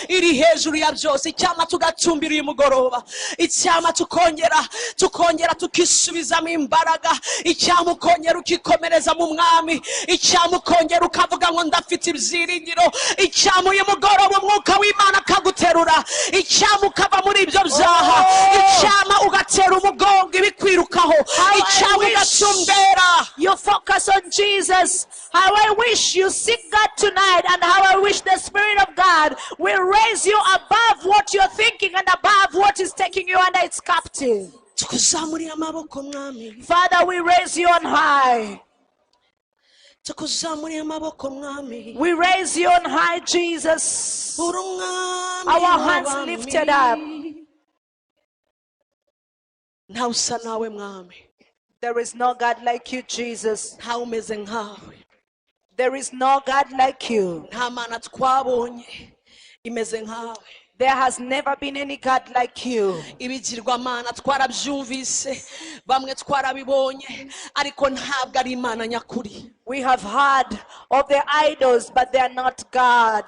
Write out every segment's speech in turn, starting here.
Iri hejuru ya byose. Icyampa tugatumbira uyu mugoroba, icyampa tukongera tukisubizamo imbaraga, icyampa ukongera ukikomereza mu Mwami, icyampa ukongera ukavuga ngo ndafite ibyiringiro, icyampa uyu mugoroba Umwuka w'Imana akaguterura, icyampa ukava muri ibyo byaha, icyampa ugatera umugongo ibikwirukaho, How I icyampa wish ugatumbera. you focus on Jesus. How I wish you seek God tonight, and how I wish the Spirit of God will raise you above what you're thinking and above what is taking you under its captive. Tukuzamuriye amaboko, Mwami. Father, we raise you on high. Tukuzamuriye amaboko, Mwami. We raise you on high, Jesus. Uri Umwami Our hands w'abami. Lifted up. Ntawe usa nawe, Mwami. There is no God like you, Jesus. Ntawe umeze nkawe. There is no God like you. Nta mana twabonye imeze nkawe. There has never been any God like you. Ibigirwamana twarabyumvise, bamwe twarabibonye, ariko ntabwo ari Imana nyakuri. We have heard of the idols, but they are not God.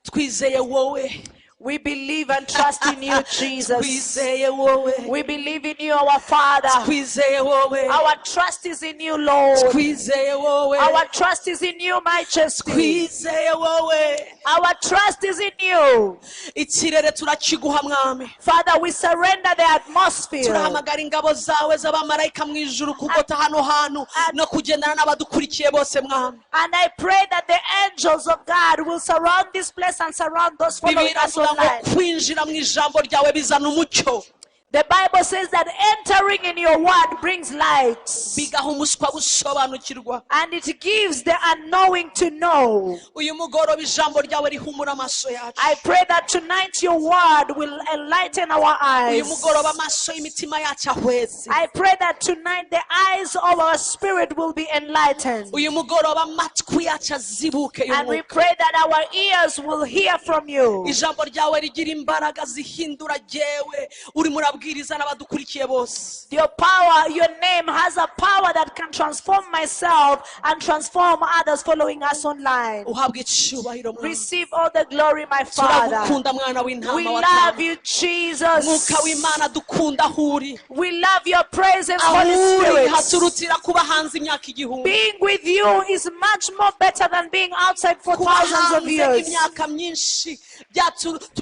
Twizeye wowe. We believe and trust in you, Jesus. Twizeye wowe. We believe in you, our Father. Twizeye wowe. Our trust is in you, Lord. Twizeye wowe. Our trust is in you, Majesty. Twizeye wowe. Our trust is in you. Ikirere turakiguha, Mwami. Father, we surrender the atmosphere. Turahamagara ingabo zawe z'abamarayika mu ijuru kugota hano hantu no kugendana n'abadukurikiye bose, Mwami. And I pray that the angels of God will surround this place and surround those following Bibiliya us iravuga ngo online. Kwinjira mu ijambo ryawe bizana umucyo. The Bible says that entering in your word brings light. Bigaha umuswa gusobanukirwa. And it gives the unknowing to know. Uyu mugoroba ijambo ryawe rihumura amaso yacu. I pray that tonight your word will enlighten our Uyu eyes. Mugoroba amaso y'imitima yacu ahweze. I pray that tonight the eyes of our spirit will be enlightened. Uyu mugoroba amatwi yacu azibuke And we y'umwuka. Pray that our ears will hear from you. Ijambo ryawe rigira imbaraga zihindura jyewe urimo urabwiriza n'abadukurikiye bose. Your power, your name has a power that can transform myself and transform others following us online. Uhabwe icyubahiro, Mwana. Receive all the glory, my Father. Turagukunda, Mwana w'intama We wa love you, Jesus. Mwuka w'Imana dukunda aho uri. We love your presence, Aho Holy uri Spirit. haturutira kuba hanze imyaka 1000. Being with you is much more better than being outside for Kuba thousands of hanze years. Imyaka myinshi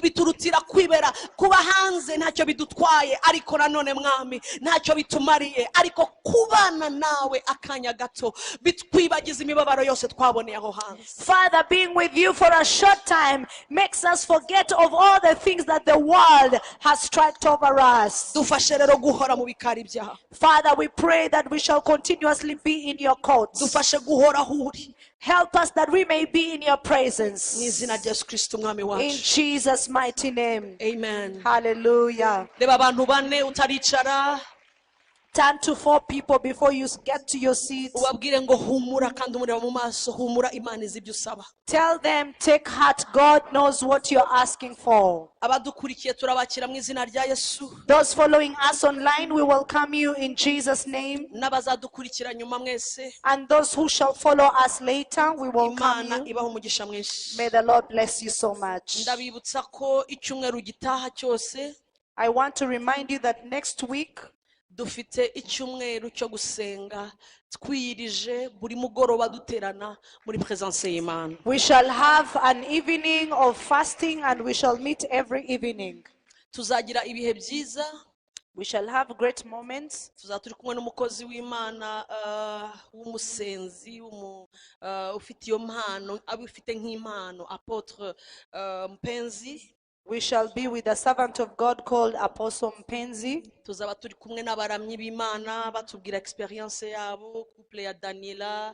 biturutira kwibera kuba hanze. Ntacyo bidutwaye, ariko nanone, Mwami, ntacyo bitumariye, ariko kubana nawe akanya gato bitwibagiza imibabaro yose twaboneye aho hanze. Father, being with you for a short time makes us forget of all the things that the world has tracked over us. Dufashe rero guhora mu bikari byawe. Father, we pray that we shall continuously be in your courts. Dufashe guhora aho uri. Help us that we may be in your Mu presence. Izina rya Yesu Kirisito Umwami In wacu. Jesus' mighty name. Amen. Hallelujah. Reba abantu bane utaricara. Turn to four people before you get to your seat. Ubabwire ngo humura, kandi umureba mu maso, humura, Imana izi ibyo usaba. Tell them, take heart, God knows what you're asking for. Abadukurikiye turabakira mu izina rya Yesu. Those following us online, we welcome you in Jesus' name. N'abazadukurikira nyuma mwese. And those who shall follow us later, we welcome Imana you. ibaha umugisha mwinshi. May the Lord bless you so much. Ndabibutsa ko icyumweru gitaha cyose I want to remind you that next week dufite icyumweru cyo gusenga twiyirije, buri mugoroba duterana muri presence y'Imana. We shall have an evening of fasting and we shall meet every evening. Tuzagira ibihe byiza. We shall have great moments. Tuzaba turi kumwe n'umukozi w'Imana w'umusenzi ufite iyo mpano, abifite nk'impano, Apôtre Mpenzi. We shall be with a servant of God called Apostle Mpenzi. Tuzaba turi kumwe n'abaramyi b'Imana batubwira experience yabo, couple ya Daniela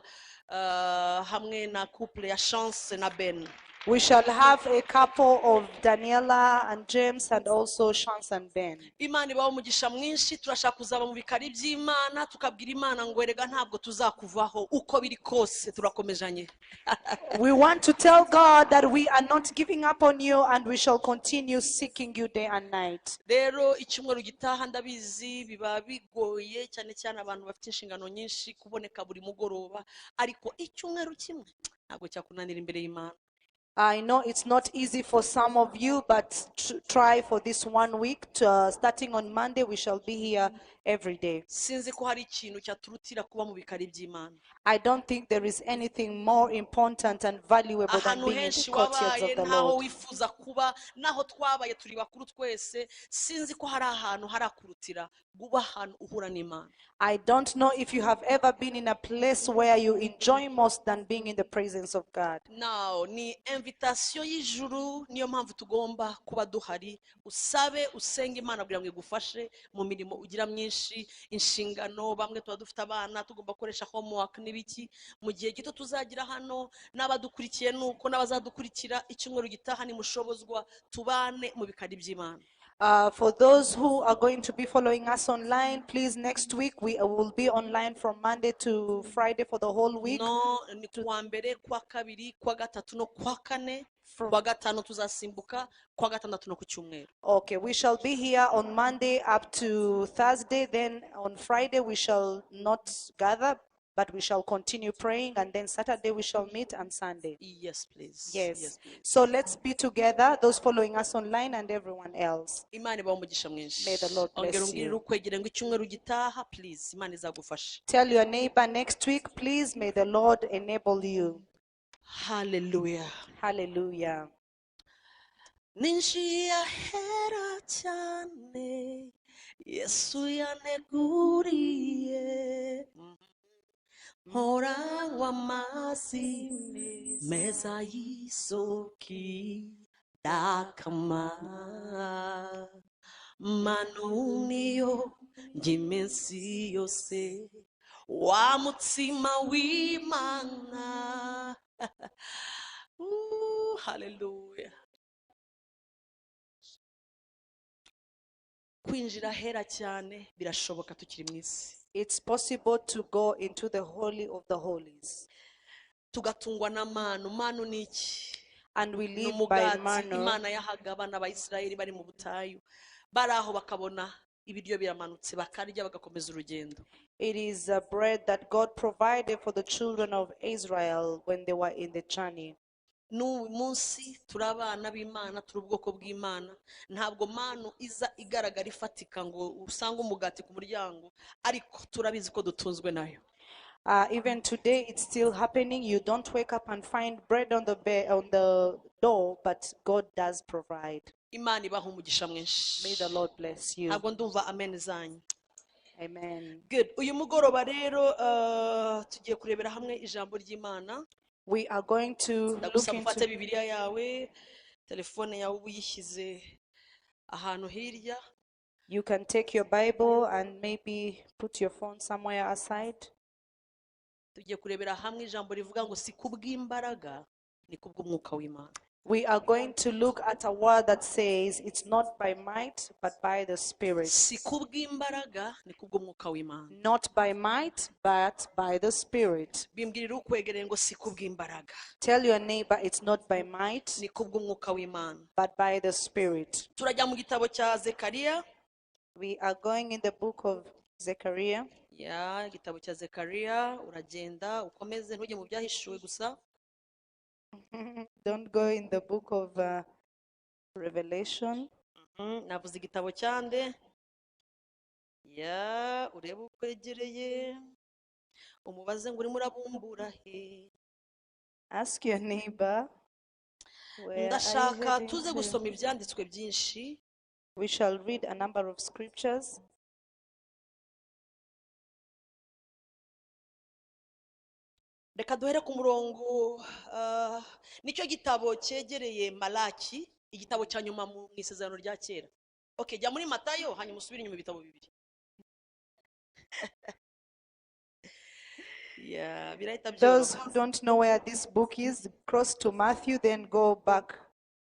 hamwe na couple ya Chance na Ben. We shall have a couple of Daniela and James and also Chance and Ben. Imana ibaho umugisha mwinshi. Turashaka kuzaba mu bikari by'Imana tukabwira Imana ngo erega ntabwo tuzakuvaho, uko biri kose turakomejanye. We want to tell God that we are not giving up on you and we shall continue seeking you day and night. Rero icyumweru gitaha ndabizi biba bigoye cyane cyane abantu bafite inshingano nyinshi kuboneka buri mugoroba, ariko icyumweru kimwe ntabwo cyakunanira imbere y'Imana. I know it's not easy for some of you, but try for this 1 week. Starting on Monday, we shall be here every day. Sinzi ko hari ikintu cyaturutira kuba mu bikari by'Imana. I don't think there is anything more important and valuable than Ahantu being in the henshi courtyards wabaye of the ntaho Lord. Wifuza kuba naho twabaye turi bakuru twese sinzi ko hari ahantu harakurutira kuba ahantu uhura n'Imana. I don't know if you have ever been in a place where you enjoy most than being in the presence of God. Now ni invitation y'ijuru niyo mpamvu tugomba kuba duhari usabe usenge Imana kugira ngo igufashe mu mirimo ugira myinshi inshingano bamwe tuba dufite abana tugomba gukoresha homework n'ibiki mu gihe gito tuzagira hano n'abadukurikiye nuko n'abazadukurikira icyumweru gitaha nimushobozwa tubane mu bikari by'Imana. For those who are going to be following us online, please, next week we will be online from Monday to Friday for the whole week. No, ni kuwa mbere, kuwa kabiri, kuwa gatatu no kuwa kane, kuwa gatanu tuzasimbuka, kuwa gatandatu no ku cyumweru. Okay, we shall be here on Monday up to Thursday. Then on Friday we shall not gather, but we shall continue praying. And then Saturday we shall meet, and Sunday. Yes, please. Yes. Yes, please. So let's be together, those following us online and everyone else. Imana ibahe umugisha mwinshi. May the Lord bless Ongera umbwirire you. Ukwegere ngo icyumweru gitaha, please. Imana izagufasha. Tell your neighbor next week, please, may the Lord enable you. Hallelujah. Hallelujah. Ninjiye ahera cyane Yesu yaneguriye mporanywa amazi meza y'isoki dakama manu niyo njye iminsi yose wa mutsima w'Imana. Ooh, hallelujah. Kwinjira ahera cyane birashoboka tukiri mu isi. It's possible to go into the Holy of the Holies. Tugatungwa na manu. Manu ni iki? And we Ni live by umugati manna. Imana yahaga abana ba Isirayeli bari mu butayu. Bari aho bakabona ibiryo biramanutse bakarya bagakomeza urugendo. It is a bread that God provided for the children of Israel when they were in the journey. N'uyu munsi turi abana b'Imana turi ubwoko bw'Imana ntabwo manu iza igaragara ifatika ngo usange umugati ku muryango ariko turabizi ko dutunzwe nayo. Even today, it's still happening. You don't wake up and find bread on the on the door, but God does provide. Imana ibaha umugisha mwinshi. May the Lord bless you. Ntabwo ndumva amen zanyu. Amen. Good. Uyu mugoroba rero tugiye kurebera hamwe ijambo ry'Imana. We are going to look Ndagusaba ufate into Bibiliya yawe, telefone yawe uyishyize ahantu hirya. You can take your Bible and maybe put your phone somewhere aside. Tugiye kurebera hamwe ijambo rivuga ngo si kubw'imbaraga ni kubw'umwuka w'Imana. We are going to look at a word that says it's not by might but by the Spirit. Si kubw'imbaraga ni kubw'umwuka w'Imana. Not by might but by the Spirit. Bimbwirira ukwegereye ngo si kubw'imbaraga. Tell your neighbor it's not by might ni kubw'umwuka w'Imana. But by the Spirit. Turajya mu gitabo cya Zekariya. We are going in the book of Zechariah. Ya, igitabo cya Zekariya uragenda ukomeze ntujye mu byahishuwe gusa. Don't go in the book of Revelation. Navuze igitabo cyande. Ya, urebe ukwegereye. Umubaze ngo urimo urabumbura he. Ask your neighbor. Where are you Ndashaka heading tuze to? Gusoma ibyanditswe byinshi. We shall read a number of scriptures. Reka duhere ku murongo nicyo gitabo cyegereye Malaki igitabo cya nyuma mu isezerano rya kera. Okay, jya muri Matayo hanyuma usubire inyuma ibitabo bibiri. Yeah, birahita Those byoroha. Who don't know where this book is, cross to Matthew, then go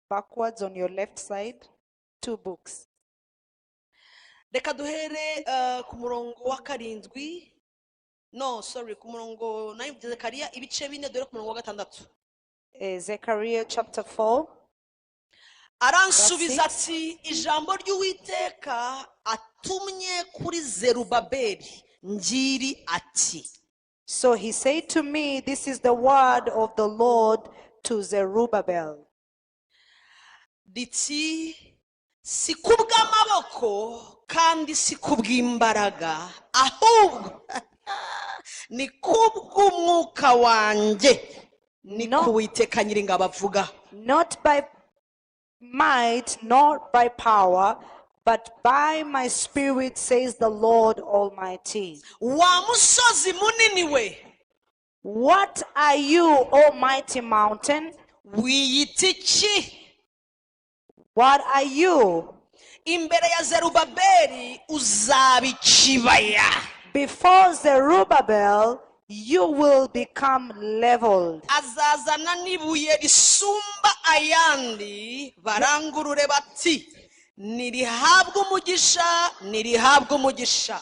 backwards on your left side. 2 books. Reka duhere ku murongo wa karindwi. No, sorry, ku murongo nayo Zekariya ibice bine dore ku murongo wa gatandatu. Zechariah chapter 4. Aransubiza Verse ati ijambo ry'Uwiteka atumye kuri Zerubabeli ngiri ati. So he said to me, this is the word of the Lord to Zerubbabel. Riti si kubw'amaboko kandi si kubw'imbaraga, ahubwo ni kubw'umwuka wanjye, ni No. kuwiteka Nyiringabo avuga. Not by might, nor by power, but by my spirit, says the Lord Almighty. Wa musozi munini we, What are you, O mighty mountain? Wiyita iki? What are you? Imbere ya Zerubabeli uzaba ikibaya. Before Zerubbabel, you will become leveled. Azazana n'ibuye risumba ayandi, barangurure bati: "Nirihabwe umugisha, nirihabwe umugisha."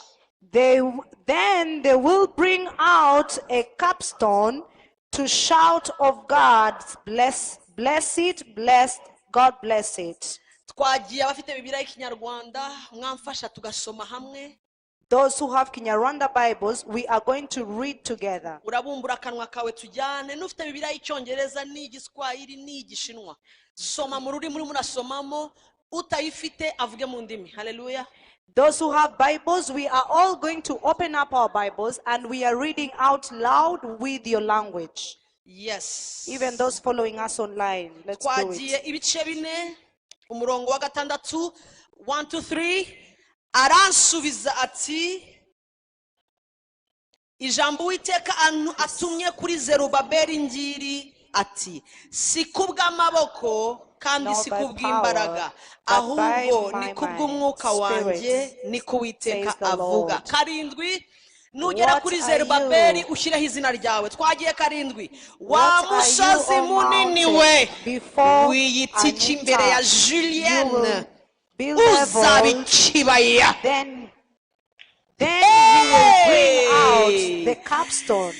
Then they will bring out a capstone to shout of God, bless, bless it, blessed, God bless it. Twagiye. Abafite Bibiliya y'Ikinyarwanda, mwamfasha tugasoma hamwe. Those who have Kinyarwanda Bibles, we are going to read together. Urabumbura akanwa kawe tujyane. N'ufite Bibiliya y'Icyongereza n'Igiswahili n'Igishinwa, soma mu rurimi urimo urasomamo. Utayifite avuge mu ndimi. Haleluya. Those who have Bibles, we are all going to open up our Bibles and we are reading out loud with your language. Yes. Even those following us online, let's do Twagiye. It. Ibice 4, umurongo wa 6. 1, 2, 3. Aransubiza ati: "Ijambo Uwiteka atumye kuri Zerubabeli ngiri, ati: si kubw'amaboko kandi Nor si by kubw'imbaraga, power, but ahubwo by ni my kubw'umwuka spirit, wanjye, ni kuwiteka says the avuga." Lord. 7. Nugera What kuri are Zerubabeli you? ushyireho izina ryawe. Twagiye. 7. Wa What are you, musozi O munini mountain, we, before wiyita iki imbere ya Anita? You Julienne? will be Uzaba leveled. ikibaya. Then you will bring out the capstone.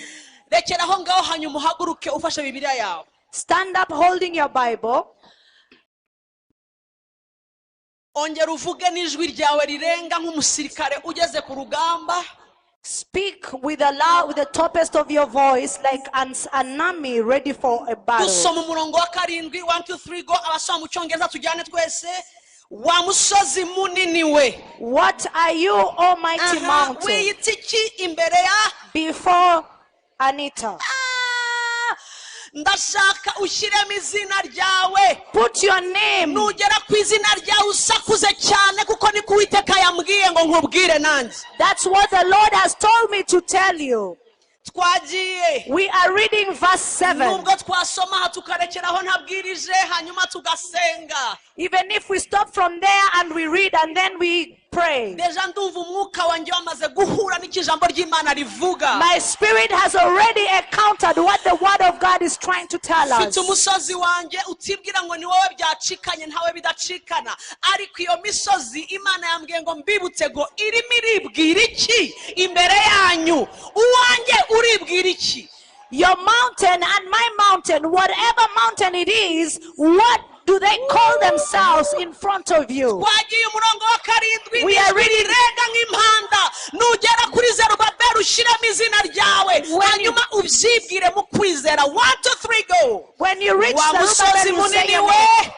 Rekera aho ngaho, hanyuma uhaguruke ufashe Bibiliya yawe. Stand up holding your Bible. Ongera uvuge n'ijwi ryawe rirenga nk'umusirikare ugeze ku rugamba. Speak with the loud, with the topest of your voice, like an army ready for a battle. Dusoma umurongo wa 7. 1, 2, 3, go. Abasoma mu Cyongereza tujyane twese. Wa musozi munini we, What are you, O mighty aha, mountain, wiyita iki imbere ya before Anita? Ah! Ndashaka ushyiremo izina ryawe. Put your name. Nugera ku izina ryawe usakuze cyane, kuko niko Uwiteka yambwiye ngo nkubwire nanjye. That's what the Lord has told me to tell you. Twagiye. We are reading verse 7. Nubwo twasoma aha tukarekeraho ntabwirije, hanyuma tugasenga. Even if we stop from there and we read and then we pray. Déjà ndumva umwuka wanjye wamaze guhura n'icyo ijambo ry'Imana rivuga. My spirit has already encountered what the word of God is trying to tell us. Mfite umusozi wanjye. Utibwira ngo ni wowe byacikanye, ntawe bidacikana. Ariko iyo misozi, Imana yambwiye ngo mbibutse ngo irimo iribwira iki imbere yanyu? Uwanjye uribwira iki? Your mountain and my mountain, whatever mountain it is, what do they call themselves in front of you? Twagiye. Umurongo wa 7. We are N'ijwi rirenga nk'impanda. Nugera kuri Zerubabeli ushyiremo izina ryawe, hanyuma ubyibwire mu kwizera. 1, 2, 3, go. When you reach Wa musozi Zerubbabel, you say munini your we, name.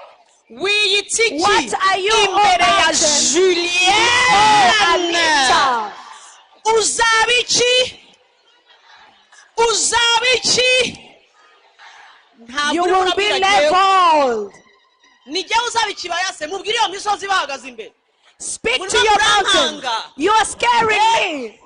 wiyita iki What are you, O imbere ya mountain? Julienne? Anita. Uzaba iki? Uzaba iki? Ntabwo You urimo will be urabwira jyewe. leveled. Ni jyewe uzaba ikibaya se? Mubwire iyo misozi bahagaze imbere. Speak to Murimo your mountain. murankanga. You are scaring me.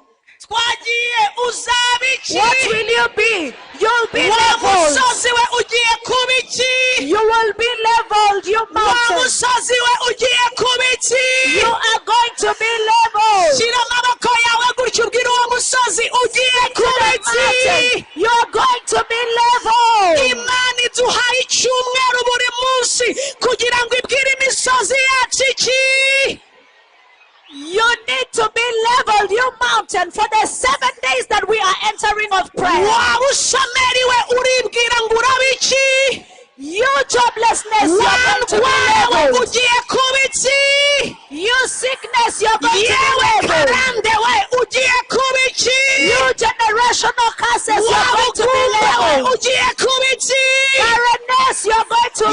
Twagiye. Uzaba iki? What will you be? You'll be Wa leveled. musozi we, ugiye kuba iki? You will be leveled, you Wa mountain. musozi we, ugiye kuba iki? You are going to be leveled. Shyira amaboko yawe gutya, ubwire uwo musozi: "Ugiye kuba iki?" Mountain. You are going to be leveled. Imana iduhaye icyumweru buri munsi kugira ngo ibwire imisozi yacu iki? You need to be leveled, you mountain, for the 7 days that we are entering of prayer. Waba ushomeri we, uribwira ngo uraba iki? You joblessness, you are going to be Wa ndwara we, leveled. ugiye kuba iki? You sickness, you're going to be Yewe leveled. karande we, ugiye kuba iki? You generational curses, you're Wa going to be bugumba we, leveled. ugiye kuba iki? Barrenness,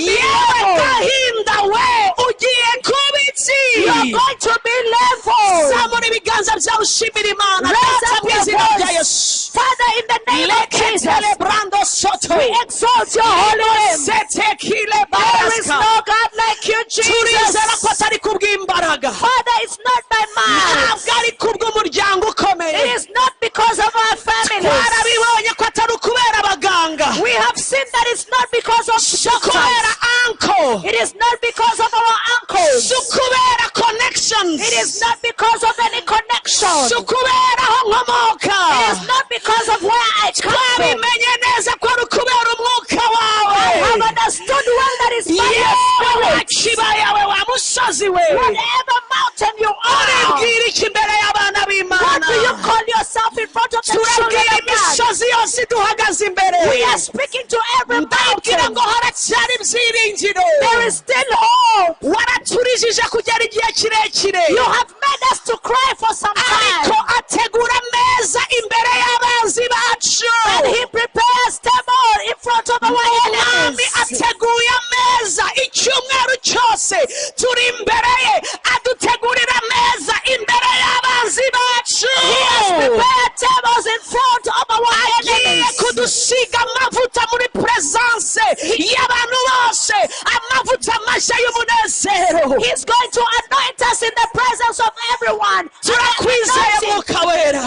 be Yewe leveled. Gahinda we, ugiye kuba iki? You are going to be leveled. Zamura ibiganza byawe ushimira Imana. Raise Data, up mu your izina rya voice. Yesu. Father, in the name of Jesus, Leketele brando soto. we exalt your holy name. Setekile There is baraska. no God like you, Turizera ko Jesus. atari kubw'imbaraga, Father, it's not by might. ntabwo ari kubw'umuryango ukomeye. It is not because of our families. Twarabibonye ko atari ukubera abaganga, We have seen that it's not because of si ukubera doctors. uncle, It is not because of our uncles. si ukubera connections, It is not because of any connection. si ukubera aho nkomoka. It is not because of where I come from. Twabimenye neza ko ari ukubera umwuka I wawe. have understood well that it's by your Yewe wa spirit. kibaya we, wa musozi we, Whatever mountain you are, uribwira iki imbere y'abana what b'Imana? do you call yourself in front of the children Turabwira of God? imisozi yose iduhagaze imbere. We are speaking to every Ndabwira mountain. ngo haracyari ibyiringiro. There is still hope. Waraturijije kugera igihe kirekire, You have made us to cry for some ariko time. ategura ameza imbere y'abanzi bacu. And he prepares table in front of our Umwami enemies. ateguye ameza icyumweru cyose turi imbere ye, adutegurira ameza imbere y'abanzi bacu. He has prepared tables in front of our Agiye enemies. kudusiga amavuta muri presence y'abantu bose, amavuta mashya y'umunezero. He's going to anoint us in the presence of everyone. Turakwizeye, Anointing. Mwuka Wera.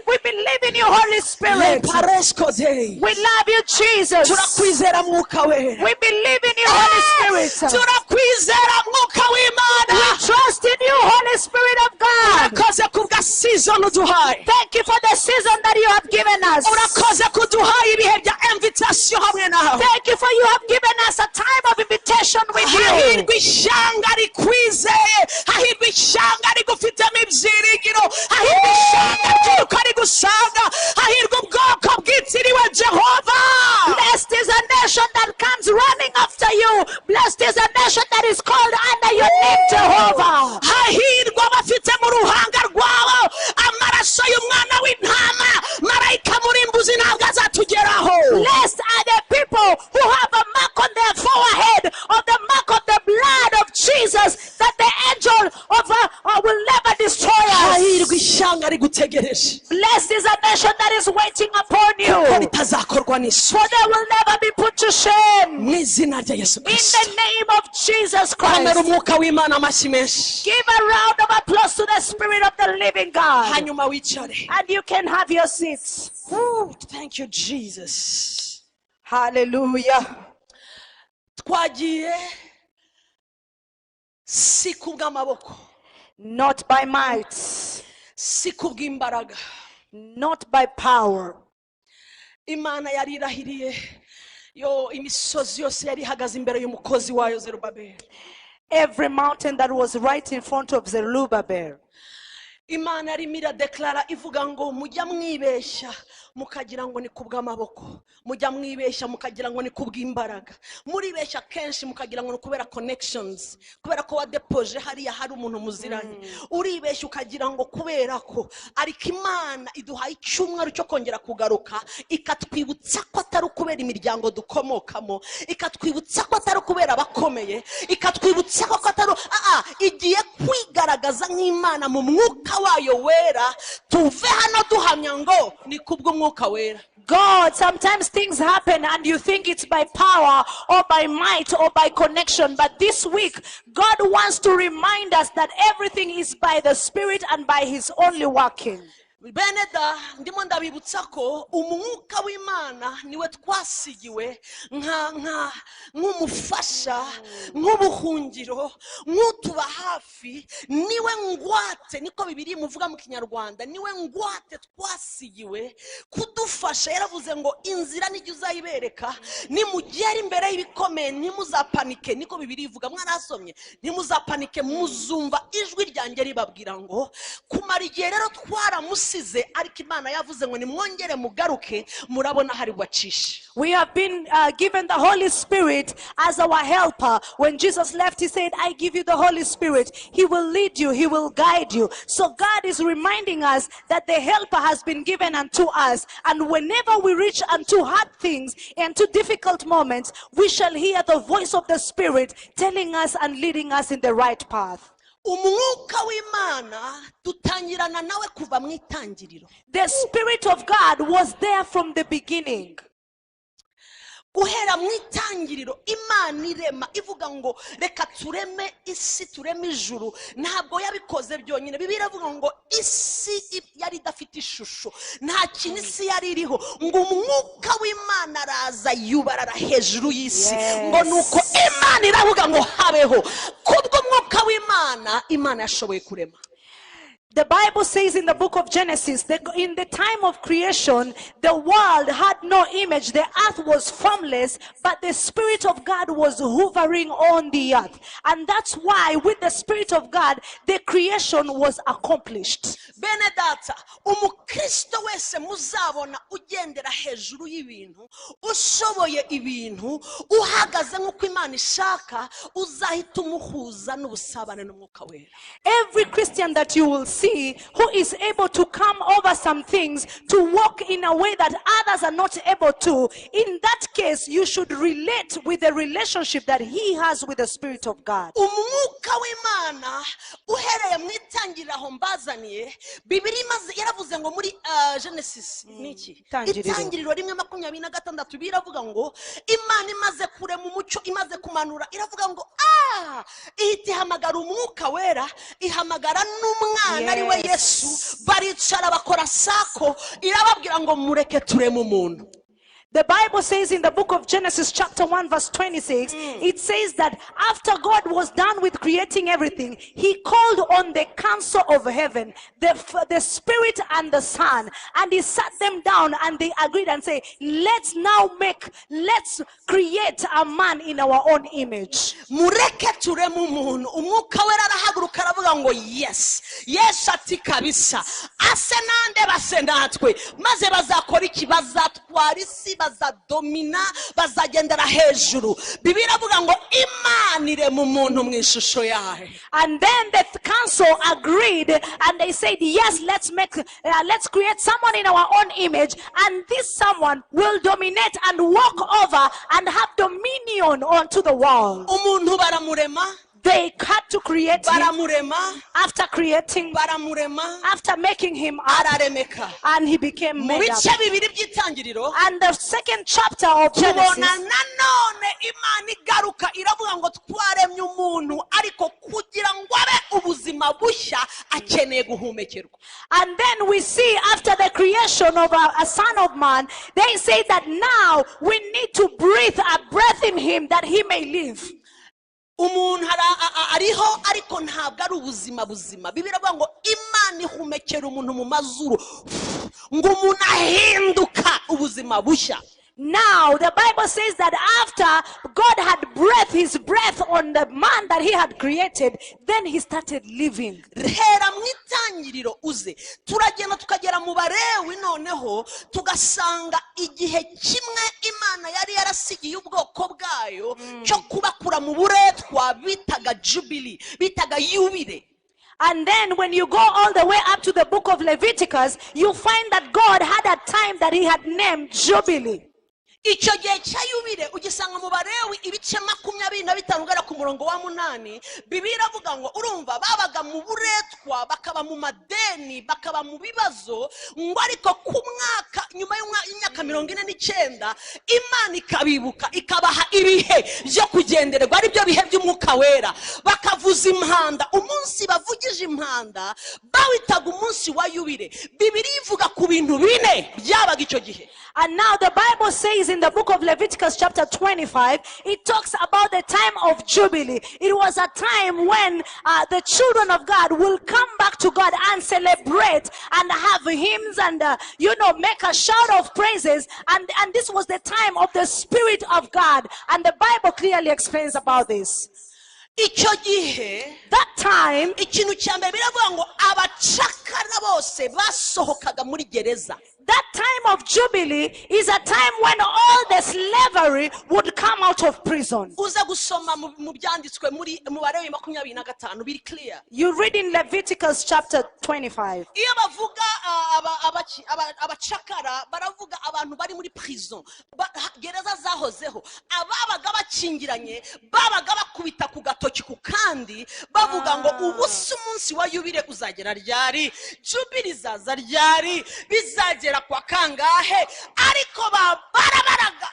We believe in you, Holy Spirit. Lepareskoze. We love you, Jesus. Turakwizera, Mwuka Wera. We believe in you, Holy Spirit. Turakwizera, Mwuka w'Imana. We trust in you, Holy Spirit of God. Urakoze kubwa season uduhaye. Thank you for the season that you have given us. Urakoze kuduhaye ibihe bya invitation hamwe nawe. Thank you for you have given us a time of invitation with you. Hahirwa ishyanga rikwizeye, hahirwa ishyanga rigufitemo ibyiringiro, hahirwa ishyanga ry'uko rigusanga, hahirwa ubwoko bwitiriwe Jehova. Blessed is a nation that comes running after you. Blessed is a nation that is called under your name, Jehovah. Hahirwa abafite mu ruhanga rwabo amaraso y'umwana w'intama, marayika murimbuzi ntabwo azatugeraho. Blessed are the people who have a mark on their forehead of the mark of the blood of Jesus, that the angel of will never destroy us. Hahirwa ishyanga rigutegereje, Blessed is a nation that is waiting upon kuko you, ritazakorwa n'isoni. For they will never be put to shame. Mu izina rya Yesu In Kristo. the name of Jesus Komera Christ. umwuka w'Imana amashyi menshi. Give a round of applause to the Spirit of the living God. Hanyuma wicare. And you can have your seats. Ooh, thank you, Jesus. Hallelujah. Twagiye si kubw'amaboko, Not by might, si kubw'imbaraga. Not by power. Imana yari irahiriye yo imisozi yose yari ihagaze imbere y'umukozi wayo Zerubabeli. Every mountain that was right in front of Zerubbabel. Imana yarimo iradeklara ivuga ngo mujya mwibeshya mukagira ngo ni kubw'amaboko, mujya mwibeshya mukagira ngo ni kubw'imbaraga, muribeshya kenshi mukagira ngo ni kubera connections, kubera ko wadepoje hariya hari umuntu muziranye, uribeshya ukagira ngo kubera ko. Ariko Imana iduhaye icyumweru cyo kongera kugaruka ikatwibutsa ko atari ukubera imiryango dukomokamo, ikatwibutsa ko atari ukubera abakomeye, ikatwibutsa ko atari aa igiye kwigaragaza nk'Imana mu mwuka wayo wera, tuve hano duhamya ngo ni kubw'umwuka wera. God, sometimes things happen and you think it's by power or by might or by connection. But this week, God wants to remind us that everything is by the Spirit and by His only working. Bene da, ndimo ndabibutsa ko umwuka w'Imana niwe twasigiwe nka nka nk'umufasha, nk'ubuhungiro, nk'utuba hafi, niwe ngwate, niko Bibiri muvuga mu Kinyarwanda, niwe ngwate twasigiwe kudufasha. Yaravuze ngo inzira nijya uzayibereka, nimugera imbere y'ibikomeye ntimuzapanike, niko Bibiri ivuga, mwarasomye, ntimuzapanike, muzumva ijwi ryanjye ribabwira ngo kumara igihe rero twaramusigiye. Twarabasize, ariko Imana yavuze ngo nimwongere mugaruke, murabona hari bubacishe. We have been given the Holy Spirit as our helper. When Jesus left, he said, "I give you the Holy Spirit. He will lead you. He will guide you." So God is reminding us that the helper has been given unto us. And whenever we reach unto hard things and to difficult moments, we shall hear the voice of the Spirit telling us and leading us in the right path. Umwuka w'Imana dutangirana nawe kuva mu itangiriro. The Spirit of God was there from the beginning. Guhera mu itangiriro, Imana irema, ivuga ngo reka tureme isi, tureme ijuru, ntabwo yabikoze byonyine. Bibiliya iravuga ngo isi yari idafite ishusho, nta kintu isi yari iriho, ngo umwuka w'Imana araza yubarara hejuru y'isi. Ngo nuko Imana iravuga ngo habeho. Kubw'umwuka w'Imana, Imana yashoboye kurema. The Bible says in the book of Genesis that in the time of creation, the world had no image, the earth was formless, but the Spirit of God was hovering on the earth. And that's why with the Spirit of God, the creation was accomplished. Bene data, umukristo wese muzabona ugendera hejuru y'ibintu, ushoboye ibintu, uhagaze nk'uko Imana ishaka, uzahita umuhuza n'ubusabane n'Umwuka Wera. Every Christian that you will see who is able to come over some things, to walk in a way that others are not able to, in that case, you should relate with the relationship that he has with the Spirit of God. Umwuka w'Imana, uhereye mu itangiriro aho mbazaniye Bibiliya, imaze yaravuze ngo muri Genesis ni iki? Itangiriro. Itangiriro 1:26, biravuga ngo Imana imaze kurema umucyo, imaze kumanura, iravuga ngo ihita ihamagara Umwuka Wera, ihamagara n'Umwana ari we Yesu, baricara bakora circle, irababwira ngo mureke tureme umuntu. The Bible says in the book of Genesis, chapter 1, verse 26, it says that after God was done with creating everything, he called on the council of heaven, the Spirit and the Son, and he sat them down and they agreed and say, "Let's create a man in our own image." Mureke tureme umuntu. Umwuka Wera arahaguruka aravuga ngo yes. Yesu ati kabisa, ase nande base natwe, maze bazakora iki? Bazatwara isi, bazadomina, bazagendera hejuru. Bibiliya iravuga ngo Imana irema umuntu mu ishusho yayo. And then the council agreed and they said, "Yes, let's create someone in our own image, and this someone will dominate and walk over and have dominion onto the world." Umuntu baramurema. They had to create him. Baramurema. After creating, Baramurema. After making him up, Araremeka. And he became Mu made up. Bice bibiri by'itangiriro, And the second chapter of tubona Genesis, nanone Imana igaruka iravuga ngo twaremye umuntu, ariko kugira ngo abe ubuzima bushya akeneye guhumekerwa. And then we see after the creation of a son of man, they say that now we need to breathe a breath in him that he may live. Umuntu ariho, ariko ntabwo ari ubuzima buzima. Bibiliya iravuga ngo Imana ihumekera umuntu mu mazuru, ngo umuntu ahinduka ubuzima bushya. Now, the Bible says that after God had breathed his breath on the man that he had created, then he started living. Hera mu itangiriro uze, turagenda tukagera mu Barewi, noneho tugasanga igihe kimwe Imana yari yarasigiye ubwoko bwayo cyo kubakura mu buretwa bitaga Jubilee, bitaga Yubile. And then when you go all the way up to the book of Leviticus, you find that God had a time that he had named Jubilee. Icyo gihe cya Yubile ugisanga mu Barewi ibice 25 ugera ku murongo wa 8. Bibiliya iravuga ngo urumva babaga mu buretwa, bakaba mu madeni, bakaba mu bibazo, ngo ariko ku mwaka nyuma y'imyaka 49, Imana ikabibuka, ikabaha ibihe byo kugendererwa, ari byo bihe by'Umwuka Wera, bakavuza impanda. Umunsi bavugije impanda bawitaga umunsi wa Yubile. Bibiliya ivuga ku bintu bine byabaga icyo gihe. And now the Bible says in the book of Leviticus chapter 25, it talks about the time of Jubilee. It was a time when the children of God will come back to God and celebrate and have hymns and make a shout of praises. And this was the time of the Spirit of God. And the Bible clearly explains about this. Icyo gihe, That time, ikintu cya mbere, biravuga ngo abacakara bose basohokaga muri gereza. That time of Jubilee is a time when all the slavery would come out of prison. Uza gusoma mu byanditswe muri mu Balewi 25, biri clear. You read in Leviticus chapter 25. Iyo bavuga abacakara, baravuga abantu bari muri prison. Gereza zahozeho, ababaga bakingiranye babaga bakubita ku gatoki ku kandi, bavuga ngo: "Ubu si umunsi wa yubile uzagera ryari? Jubile izaza ryari? Bizagera kwa kangahe?" Ariko barabaraga,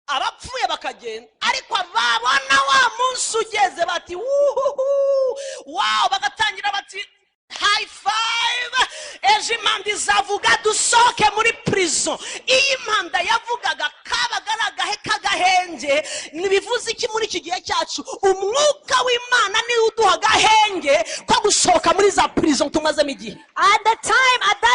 abapfuye bakagenda, ariko babona wa munsi ugeze bati: "Wuhuhu, wow!" Bagatangira bati: "High five, ejo impanda izavuga dusohoke muri prison." Iyo impanda yavugaga kabaga ari agahe k'agahenge. Ntibivuze iki muri iki gihe cyacu? Umwuka w'Imana niwe uduha agahenge ko gusohoka muri za prison tumazemo igihe. At that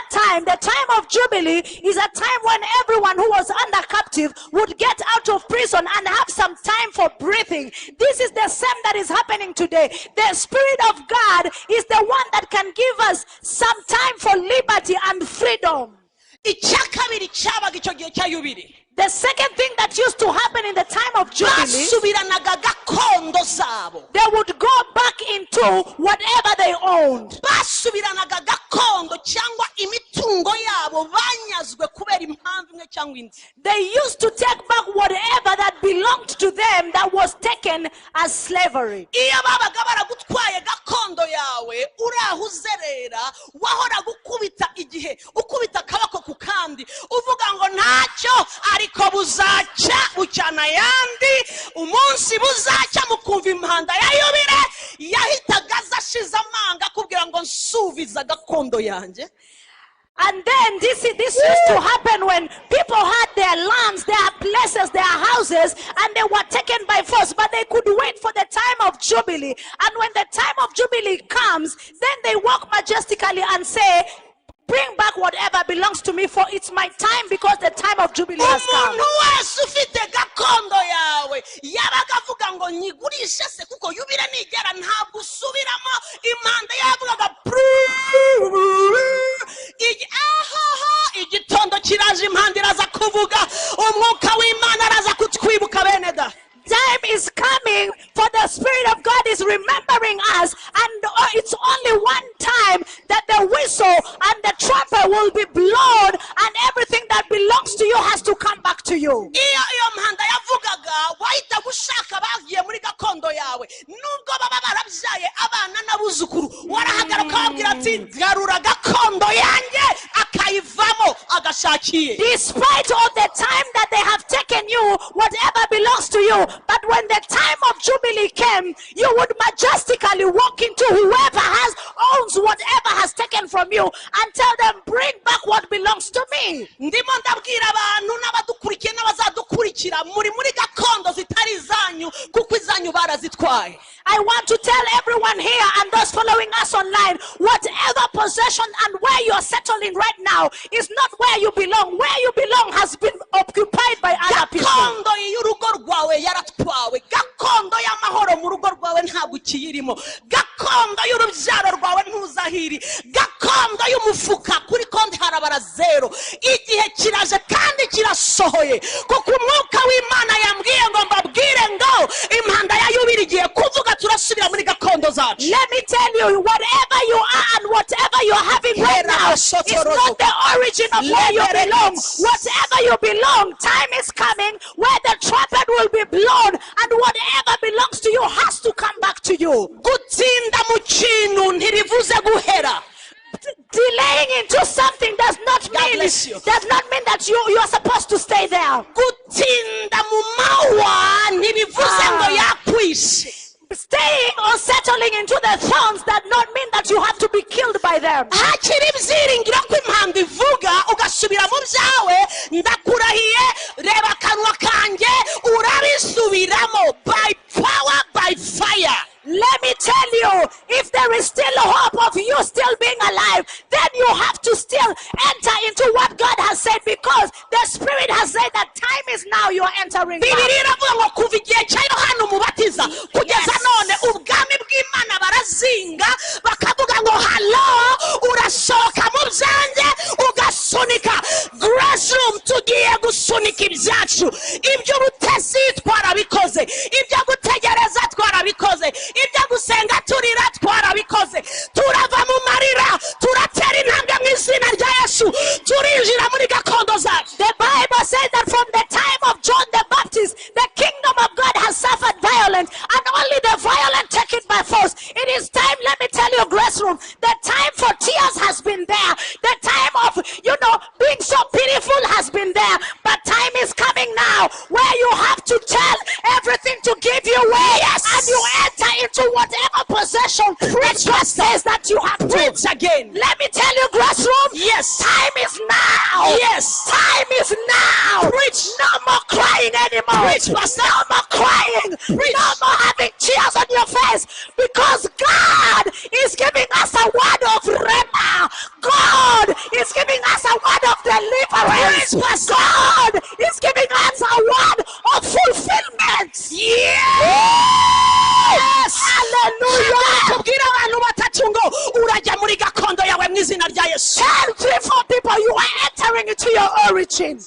time, the time of Jubilee is a time when everyone who was under captive would get out of prison and have some time for breathing. This is the same that is happening today. The Spirit of God is the one that can give us some time for liberty and freedom. Icya kabiri cyabaga icyo gihe cya yubile, The second thing that used to happen in the time of Jubilee, basubiranaga gakondo zabo. They would go back into whatever they owned. Basubiranaga gakondo cyangwa imitungo yabo banyazwe kubera impamvu imwe cyangwa indi. They used to take back whatever that belonged to them that was taken as slavery. Iyo babaga baragutwaye gakondo yawe, uri aho uzerera, wahoraga ukubita igihe, ukubita akaboko ku kandi, uvuga ngo ntacyo, ariko buzacya bucyana ayandi. Umunsi buzacya mukumva impanda ya yubile, yahitaga aza ashize amanga akubwira ngo: "Nsubiza gakondo yanjye." And then this used to happen when people had their lands, their places, their houses, and they were taken by force, but they could wait for the time of Jubilee. And when the time of Jubilee comes, then they walk majestically and say, "Bring back whatever belongs to me, for it's my time, because the time of Jubilee has come." Umuntu wese ufite gakondo yawe yabaga avuga ngo: "Nyigurishe se?" Kuko yubile nigera ntabwo usubiramo. Impanda yavugaga, ahaha, igitondo kiraje, impanda iraza kuvuga, umwuka w'Imana araza kutwibuka, bene da. Time is coming, for the Spirit of God is remembering us, and it's only one time that the whistle and the trumpet will be blown, and everything that belongs to you has to come back to you. Iyo mpanda yavugaga, wahitaga ushaka bagiye muri gakondo yawe, nubwo baba barabyaye abana n'abuzukuru, warahagara ukababwira ati: "Garura gakondo yanjye." Akayivamo agashakiye. Despite all the time that they have taken you, whatever belongs to you, but when the time of Jubilee came, you would majestically walk into whoever has owns whatever has taken from you and tell them, "Bring back what belongs to me." Ndimo ndabwira abantu n'abadukurikiye n'abazadukurikira, muri gakondo zitari izanyu, kuko izanyu barazitwaye. I want to tell everyone here and those following us online, whatever possession and where you're settling right now is not where you belong. Where you belong has been occupied by other people. Gakondo y'urugo rwawe yaratwawe. Gakondo y'amahoro mu rugo rwawe ntabwo ukiyirimo. Gakondo y'urubyaro rwawe ntuzahiri. Gakondo y'umufuka, kuri konti harabara zero. Igihe kiraje kandi kirasohoye, kuko umwuka w'Imana yambwiye ngo mbabwire ngo impanda ya yubile igiye kuvuga, turasubira muri gakondo zacu. Let me tell you, whatever you are and whatever you're having right now is not the origin of where you belong. Whatever you belong, time is coming where the trumpet will be blown and whatever belongs to you has to come back to you. Gutinda mu kintu ntibivuze guhera. Delaying into something does not God mean bless you. Does not mean that you are supposed to stay there. Gutinda mu mahwa ntibivuze ngo yakwishe. Staying or settling into the thorns does not mean that you have to be killed by them. Hakiri ibyiringiro ko impanda ivuga ugasubira mu byawe. Ndakurahiye, reba akanwa kanjye, urabisubiramo by power, by fire. Let me tell you, if there is still hope of you still being alive, then you have to still enter into what God has said, because the Spirit has said that time is now, you are entering back. Bibiliya iravuga ngo kuva igihe cya Yohana Umubatiza kugeza Yes. none ubwami bw'Imana barazinga bakavuga ngo hello, urasohoka mu byanjye ugasunika. Grace Room, tugiye gusunika ibyacu. Iby'ubutesi twarabikoze, ibyo gutegereza twarabikoze, ibyo gusenga turira twarabikoze. Turava mu marira, turatera intambwe mu izina rya Yesu, turinjira muri gakondo zacu. The Bible says that from the time of John the Baptist, the kingdom of God has suffered violence, and only the violent take it by force. It is time, let me tell you, Grace Room, the time for tears has been there. The time of being so pitiful has been there. But time is coming now where you have to tell everything to give you way. Yes. And you enter into whatever possession that God says that you have to. Preach again. Let me tell you, Grace Room, Yes. time is now. Yes. Time is now. Preach. No more crying anymore. Preach, Pastor. No more crying. Preach. No more having tears on your face, because God is giving us a word of rhema. God is giving us a word of deliverance. Preach, Pastor. God is giving us a word of fulfillment. Yes. Hallelujah. Kubwira abantu batatu ngo urajya muri gakondo yawe mu izina rya Yesu. Tell 3, 4 people you are entering into your origin.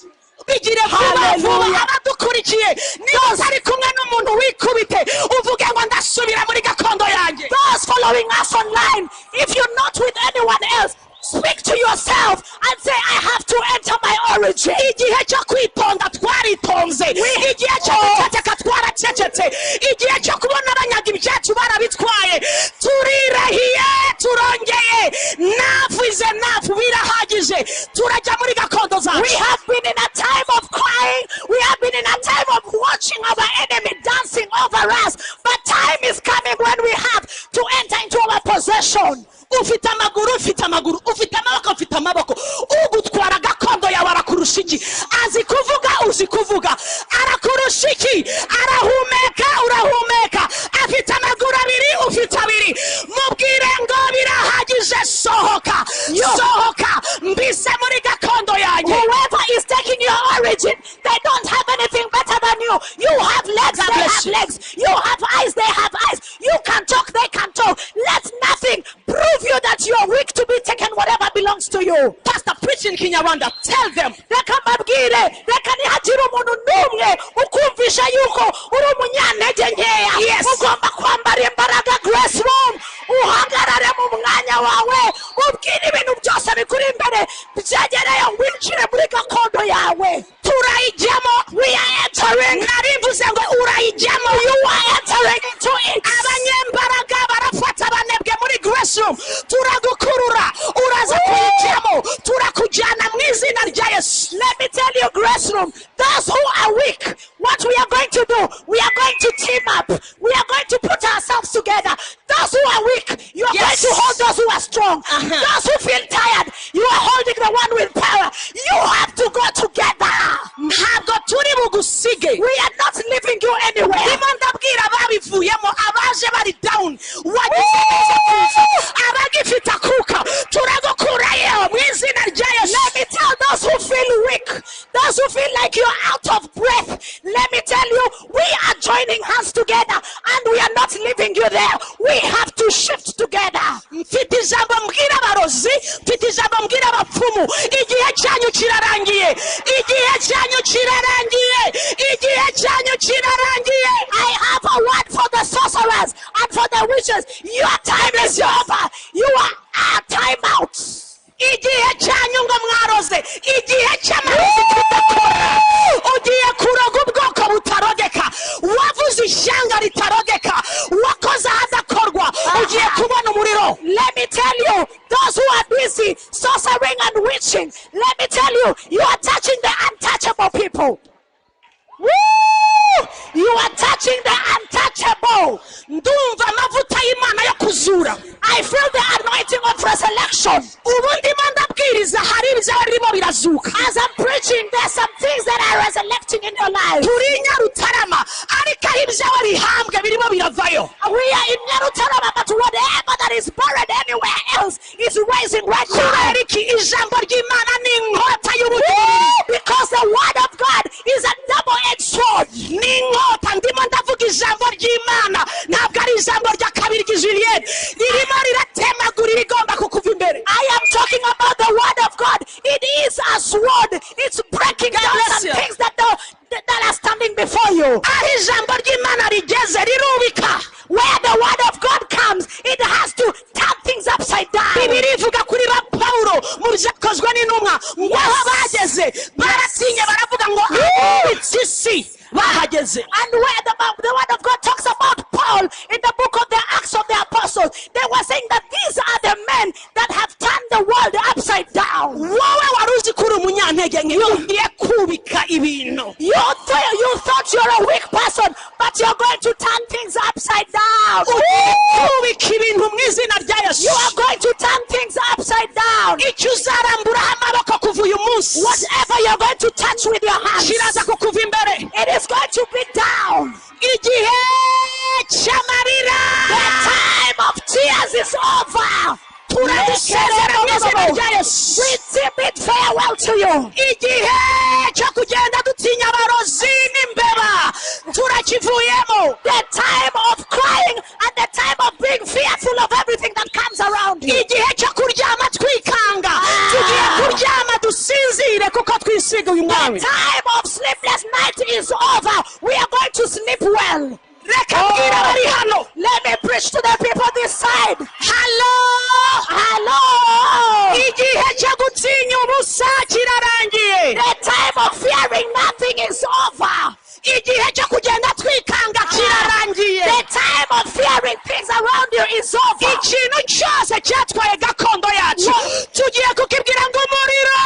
Bigire vuba vuba. Hallelujah. Abadukurikiye, niba utari kumwe n'umuntu, wikubite uvuge ngo ndasubira muri gakondo yanjye. Those following us online, if you're not with anyone else, speak to yourself and say, "I have to enter my origin." Igihe cyo kwitonda twaritonze, igihe cyo guceceka twaracecetse, igihe cyo kubona abanyaga ibyacu barabitwaye. Turirahiye, turongeye, enough is enough, birahagije, turajya muri gakondo zacu. We have been in a time of crying. We have been in a time of watching our enemy dancing over us. But time is coming when we have to enter into our possession. Ufite amaguru, ufite amaguru, ufite amaboko, ufite amaboko. Ugutwara gakondo yawe arakurusha iki? Azi kuvuga, uzi kuvuga, arakurusha iki? Arahumeka, urahumeka. Afite amaguru abiri, ufite abiri. Mubwire ngo birahagije, sohoka, sohoka mbise muri gakondo yanjye. Whoever is taking your origin, they don't have anything better than you. You have legs, God they bless have you. legs. You have eyes, they have eyes. You can talk, they can talk. Let nothing prove you that you are weak to be taken whatever belongs to you. Pastor, preach in Kinyarwanda, tell them. Reka mbabwire, reka ntihagire umuntu n'umwe ukumvisha yuko uri umunyantege nkeya. Yes. Ugomba kwambara imbaraga, Grace Room, uhagarare mu mwanya wawe, ubwire ibintu byose bikuri imbere byegereye, winjire muri gakondo yawe. Turayijyamo. We are entering. Narivuze ngo urayijyamo. You are entering into it. Abanyembaraga barafata abanebwe muri Grace Room, turagukurura, uraza kuyijyamo, turakujyana mu izina rya Yesu. Let me tell you, Grace Room, those who are weak, what we are going to do, we are going to team up. We are going to put ourselves together. Those who are weak, you are Yes. going to hold those who are strong. Those who feel tired, you are holding the one with power. You have to go together. Ntabwo turi bugusige. We are not leaving you anywhere. Ndimo ndabwira ababivuyemo, abaje bari down, wagize neza kuza, abagifite akuka, turagukurayo mu izina rya Yesu. Let me tell those who feel weak, those who feel like you're out of breath, let me tell you, we are joining hands together and we are not leaving you there. We have to shift together. Mfite ijambo mbwira abarozi, mfite ijambo mbwira abapfumu, igihe cyanyu kirarangiye, igihe cyanyu kirarangiye, igihe cyanyu kirarangiye. I have a word for the sorcerers and for the witches. Your time is over. You are out. Time out. Igihe cyanyu ngo mwaroze, igihe cy'amarozi kidakora. Ugiye kuroga ubwoko butarogeka, wavuze ishyanga ritarogeka, wakoze ahadakorwa, ugiye kubona umuriro. Let me tell you, those who are busy sorcering and witching, let me tell you, you are touching the untouchable people. Woo! You are touching the untouchable. Ndumva amavuta y'Imana yo kuzura. I feel the anointing of resurrection. Ubu ndimo ndabwiriza hari ibyawe birimo birazuka. As I'm preaching, there's some things that are resurrecting in your life. Turi i Nyarutarama, ariko aho ibyawe bihambwe birimo biravayo. We are in Nyarutarama, but what Spirit ririmo riratemagura ibigomba kukuva imbere. I am talking about the word of God. It is a sword. It's breaking God down bless some you. Things that are standing before you. Aho ijambo ry'Imana rigeze rirubika. Where the word of God comes, it has to turn things upside down. Bibiliya ivuga kuri ba Pawulo mu byakozwe n'intumwa ngo aho bageze baratinye baravuga ngo abubitse isi bahageze. And where the word of God talks about Paul in the book of the Acts of the Apostles, they were saying that these are the men that have turned the world upside down. Wowe wari uzi ko uri umunyantege nke ugiye kubika ibintu. You thought you're a weak person, but you're going to turn things upside down. Ugiye kubika ibintu mu izina rya Yesu. You are going to turn things upside down. Icyo uzaramburaho amaboko kuva uyu munsi Whatever you're going to touch with your hands, kiraza kukuva imbere. It is going to be down. Igihe cy'amarira, The time of tears is over. Turagusezera mu izina rya Yesu. We bid farewell to you. Igihe cyo kugenda dutinya abarozi n'imbeba turakivuyemo. The time of crying and the time of being fearful of everything that comes around you. Igihe cyo kuryama twikanga tugiye kuryama dusinzire kuko twisiga uyu The mwami. Time of sleepless night is over. We are going to sleep well. Reka mbwira abari hano. Let me preach to the people this side. Hello. Hello. Igihe cyo gutinya ubusa kirarangiye. The time of fearing nothing is over. Igihe cyo kugenda twikanga kirarangiye. The time of fearing things around you is over. Ikintu cyose cyatwaye gakondo yacu tugiye kukibwira ngo umuriro.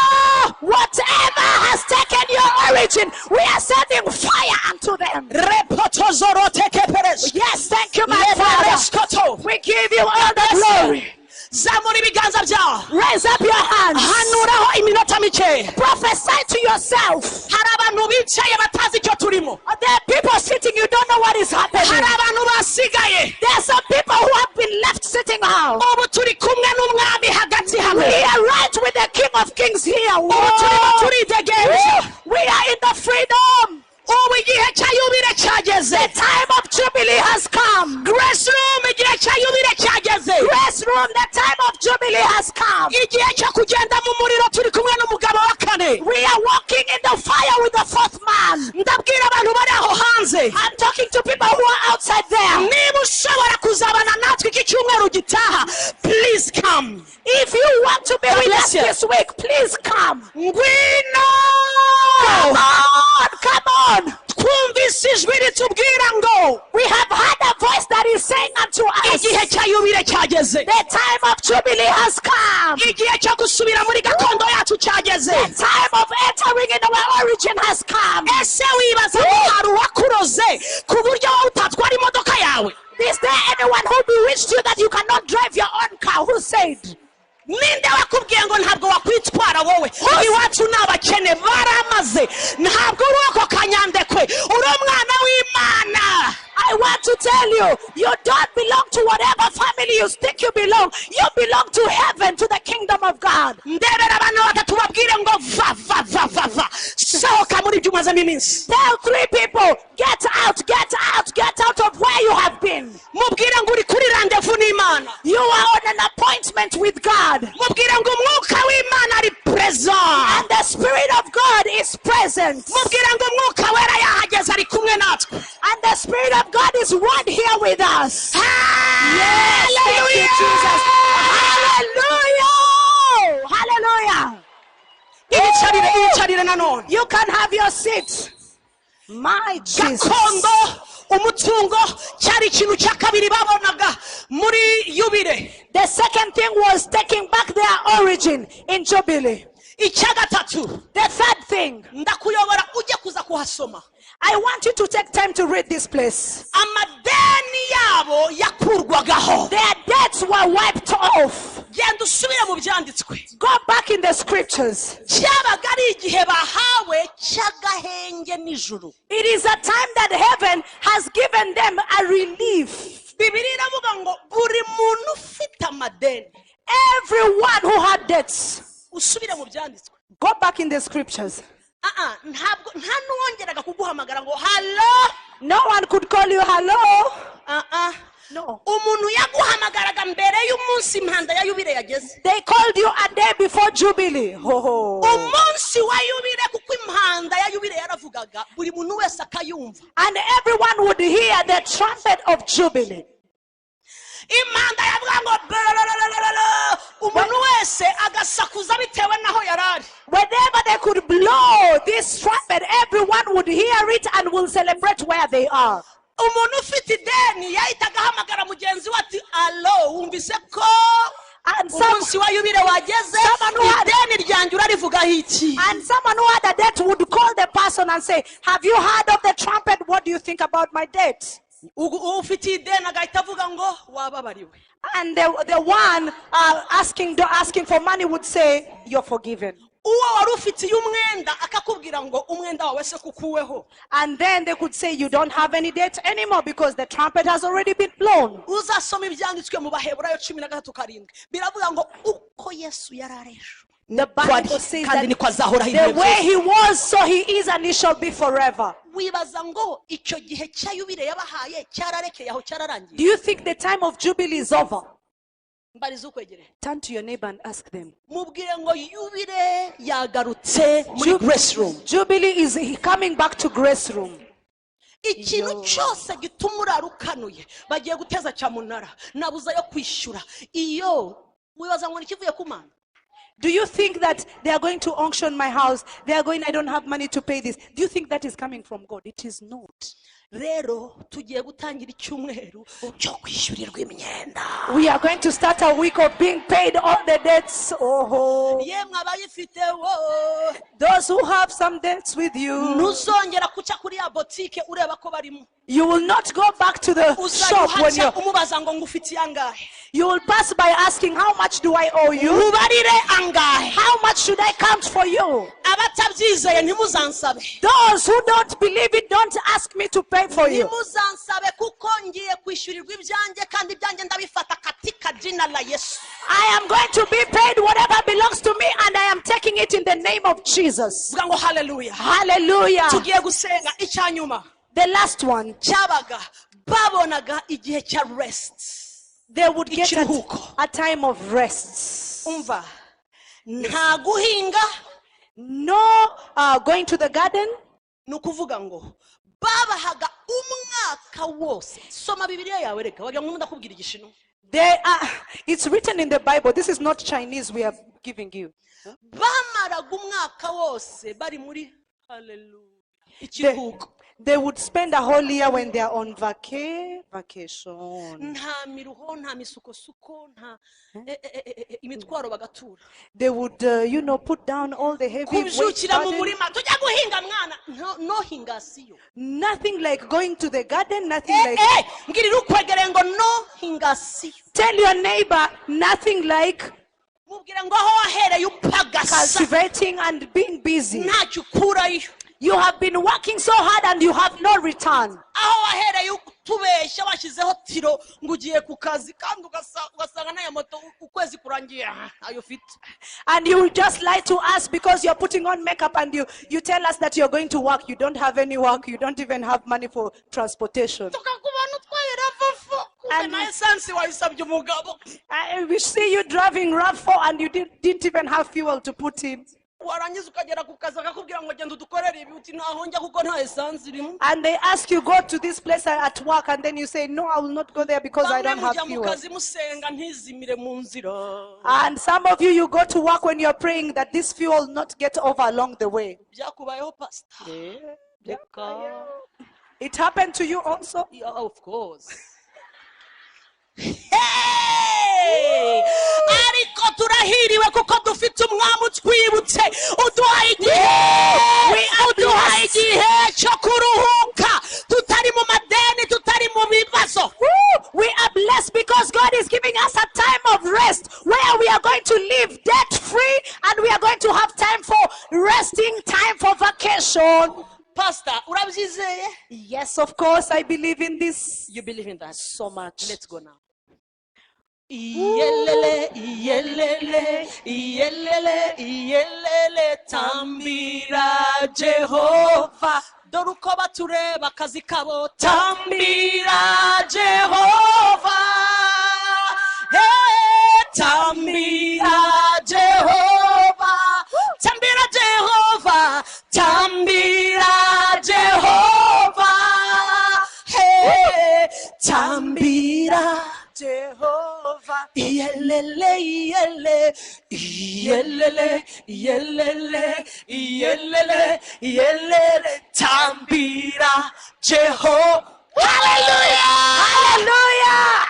Whatever has taken your origin, we are sending fire unto them. Repotozorotekeperes. Yes, thank you, my Father. Lepereskoto. We give you all the glory. Zamura ibiganza byawe. Raise up your hands. Hanuraho iminota mikeya. Prophesy to yourself. Hari abantu bicaye batazi icyo turimo. There are people sitting, you don't know what is happening. Hari abantu basigaye. There are some people who have been left sitting out. Ubu turi kumwe n'umwami hagati hano. We are right with the King of Kings here. Ubu turimo turidegemvya. We are in the freedom. Ubu igihe cya yubile cyageze. The time of Jubilee has come. Grace Room igihe cya yubile cyageze. Grace Room, the time of Jubilee has come. Igihe cyo kugenda mu muriro turi kumwe n'umugabo wa kane. We are walking in the fire with the fourth man. Ndabwira abantu bari aho hanze. I'm talking to people who are outside there. Niba ushobora kuzabana natwe iki cyumweru gitaha, please come. If you want to be God with bless us you. This week, please come. Ngwino. Come on, come on. Twumvise ijwi ritubwira ngo We have heard a voice that is saying unto us, igihe cya yubile cyageze. The time of Jubilee has come. Igihe cyo gusubira muri gakondo yacu cyageze. The time of entering in our origin has come. Ese wibaza ko hari uwakuroze ku buryo wowe utatwara imodoka yawe? Is there anyone who bewitched you that you cannot drive your own car? Who said? Ninde wakubwiye ngo ntabwo wakwitwara wowe? Iwacu ni abakene baramaze ntabwo uri ako kanyandekwe uri umwana w'Imana. I want to tell you, you don't belong to whatever family you think you belong. You belong to heaven, to the kingdom of God. Ndebera abantu batatu babwire ngo va va va va va sohoka muri ibyo umazemo iminsi. Tell three people, get out, get out, get out of where you have been. Mubwire ngo uri kuri rendez-vous n'Imana. You are on an appointment with God. Mubwire ngo umwuka w'Imana ari present. And the Spirit of God is present. Mubwire ngo umwuka wera yahageze ari kumwe natwe. And the Spirit of God is right here with us. Yes, thank you, Jesus. Hallelujah! Hallelujah! Iyicarire, iyicarire nanone. You can have your seat. My Jesus. Gakondo umutungo cyari ikintu cya kabiri babonaga muri yubile. The second thing was taking back their origin in Jubilee. Icya gatatu. The third thing. Ndakuyobora ujye kuza kuhasoma. I want you to take time to read this place. Amadeni yabo yakurwagaho. Their debts were wiped off. Genda usubire mu byanditswe. Go back in the scriptures. Cyabaga ari igihe bahawe cy'agahenge n'ijuru. It is a time that heaven has given them a relief. Bibiliya iravuga ngo buri muntu ufite amadeni. Everyone who had debts. Usubire mu byanditswe. Go back in the scriptures. Ntabwo nta nuwongeraga kuguhamagara ngo hello. No one could call you hello. No. Umuntu yaguhamagaraga mbere y'umunsi impanda ya yubile yageze. They called you a day before Jubilee. Ho, ho. Umunsi wa yubile, kuko impanda ya yubile yaravugaga buri muntu wese akayumva. And everyone would hear the trumpet of Jubilee. Impanda yavuga ngo brrrr, umuntu wese agasakuza bitewe n'aho yari ari. Whenever they could blow this trumpet, everyone would hear it and will celebrate where they are. Umuntu ufite ideni yahitaga ahamagara mugenzi we ati: "Alo, wumvise ko And umunsi wa yubile wageze? Someone who had- Ideni ryanjye urarivugaho iki?" And someone who had a debt would call the person and say, "Have you heard of the trumpet? What do you think about my debt?" Ufite ideni agahita avuga ngo wababariwe. And the one asking for money would say, "You're forgiven." Uwo wari ufitiye umwenda akakubwira ngo umwenda wawe se kukuweho. And then they could say, "You don't have any debt anymore because the trumpet has already been blown." Uzasoma ibyanditswe mu Baheburayo 13:7, biravuga ngo uko Yesu yari ari ejo The Bible says kandi that niko azahoraho ibihe the way byose. he was, so he is, and he shall be forever. Wibaza ngo icyo gihe cya yubile yabahaye cyararekeye aho, cyararangiye? Do you think the time of Jubilee is over? Mbariza ukwegereye. Turn to your neighbor and ask them. Mubwire ngo yubile yagarutse muri Grace Room. Jubilee is coming back to Grace Room. Ikintu cyose gituma urara ukanuye, bagiye guteza cyamunara, nabuze ayo kwishyura, iyo wibaza ngo nikivuye ku Mana? Do you think that they are going to auction my house? They are going, I don't have money to pay this. Do you think that is coming from God? It is not. Rero tugiye gutangira icyumweru cyo kwishyurirwa imyenda. We are going to start a week of being paid all the debts. Oh, Yemwe abayifite wo, those who have some debts with you, ntuzongera kuca kuri ya botike ureba ko barimo. You will not go back to the Uzajya shop when uhaca you umubaza ngo ngufitiye angahe? You will pass by asking, "How much do I owe you? Mubarire angahe? How much should I count for you?" Abatabyizeye ntimuzansabe. Those who don't believe it, don't ask me to pay for you. Ntimuzansabe kuko ngiye kwishyurirwa ibyanjye kandi ibyanjye ndabifata katika jina la Yesu. I am going to be paid whatever belongs to me, and I am taking it in the name of Jesus. Vuga ngo haleluya. Hallelujah. Tugiye gusenga icyanyuma. The last one, Cyabaga babonaga igihe cya rest, they would get ikiruhuko. a time of rest. Umva, nta guhinga. No going to the garden. Ni ukuvuga ngo babahaga umwaka wose. Soma Bibiliya yawe, reka wagira ngo ndakubwira igishinwa. It's written in the Bible. This is not Chinese we are giving you. Bamaraga umwaka wose bari muri haleluya ikiruhuko. They would spend a whole year when they are on vacation. Nta miruho, nta misukosuko, nta imitwaro bagatura. They would put down all the heavy weight Kubyukira mu burden. murima tujya guhinga mwana, no hingasiyo. Nothing like going to the garden, nothing like. Mbwirira ukwegereye ngo no hingasiyo. Tell your neighbor, nothing like Mubwire ngo aho wahereye upagasa cultivating and being busy. Ntacyo ukurayo. You have been working so hard and you have no return. Aho wahereye utubeshya washyizeho tiro ngo ugiye ku kazi kandi ugasanga n'aya moto ukwezi kurangiye ayo ufite. And you just lie to us because you're putting on makeup and you tell us that you're going to work. You don't have any work. You don't even have money for transportation. Tukakubona utwaye RAV4 kumbe na esansi wayisabye umugabo. We see you driving RAV4 and you didn't even have fuel to put in. Warangiza ukagera ku kazi akakubwira ngo genda udukorere ibi, uti ntaho njya kuko nta esansi irimo. And they ask you, "Go to this place at work," and then you say, "No, I will not go there because I Bamwe don't have mujya mu fuel." kazi musenga ntizimire mu nzira. And some of you, you go to work when you're praying that this fuel will not get over along the way. Byakubayeho, pasita? Reka. It happened to you also? Yeah, of course. Hey! Ariko turahiriwe kuko dufite umwami utwibutse, uduhaye igihe, uduhaye igihe cyo kuruhuka tutari mu madeni, tutari mu bibazo. Woo! We are blessed because God is giving us a time of rest where we are going to live debt free and we are going to have time for resting, time for vacation. Pastor, urabyizeye? Yes, of course, I believe in this You believe in that? so much. Let's go now. Iyelele, iyelele, iyelele, iyelele, tambira Jehova. Dore uko batureba akazi kabo. Tambira Jehova. Hey, tambira Jehova. Tambira Jehova. Tambira Jehova. Hey, tambira Jehova. Iyelele, iyele, iyelele, iyelele, iyelele, iyelele, tambira Jehova. Hallelujah! Hallelujah!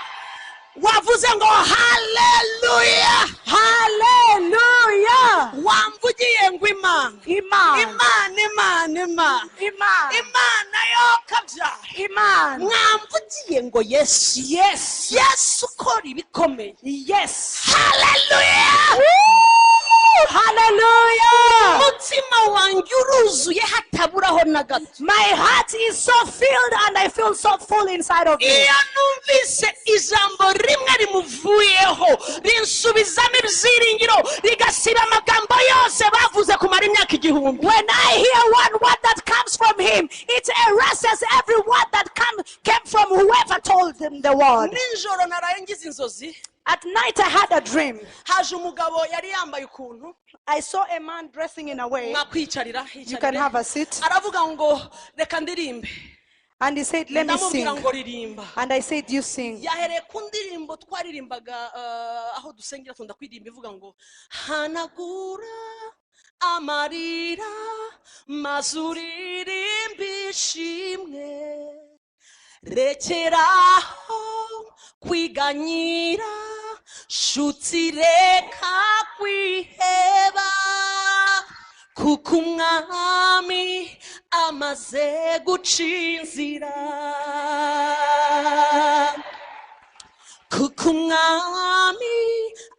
Wavuze ngo hallelujah! Hallelujah! Wamvugiye ngo Imana. Iman. Imana, Imana, Imana. Iman. Imana yokabyara. Iman. Mwamvugiye ngo Yesu. Yes. Yesu ukora ibikomeye. Yes. Hallelujah! Woo! Hallelujah! Umutima wanjye uruzuye hataburaho na gato. My heart is so filled and I feel so full inside of me. Iyo numvise ijambo rimwe rimuvuyeho rinsubizamo ibyiringiro rigasiba amagambo yose bavuze kumara imyaka 1000. When I hear one word that comes from him, it erases every word that came from whoever told them the word. Nijoro naraye ngize inzozi. At night I had a dream. Haje umugabo yari yambaye ukuntu. I saw a man dressing in a way. Mwakwicarira, You can have a seat. Aravuga ngo reka ndirimbe. And he said, let me sing. Ndamubwira ngo ririmba. And I said, you sing. Yahereye ku ndirimbo twaririmbaga aho dusengera tunda kwirimba ivuga ngo hanagura amarira maze uririmbe ishimwe rekeraho kwiganyira shuti reka kwiheba kuko umwami amaze guca inzira kuko umwami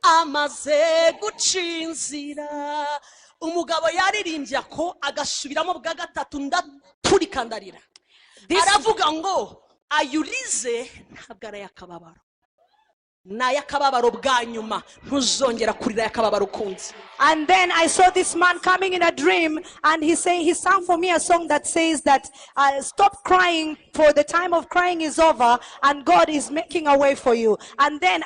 amaze guca inzira. Umugabo yaririmbye ko agasubiramo bwa gatatu ndaturika ndarira. Aravuga ngo ayurize ntabwo ari ay'akababaro, ni ay'akababaro bwa nyuma, ntuzongera kurira ay'akababaro ukundi. And then I saw this man coming in a dream, and he sang for me a song that says that stop crying, for the time of crying is over, and God is making a way for you. And then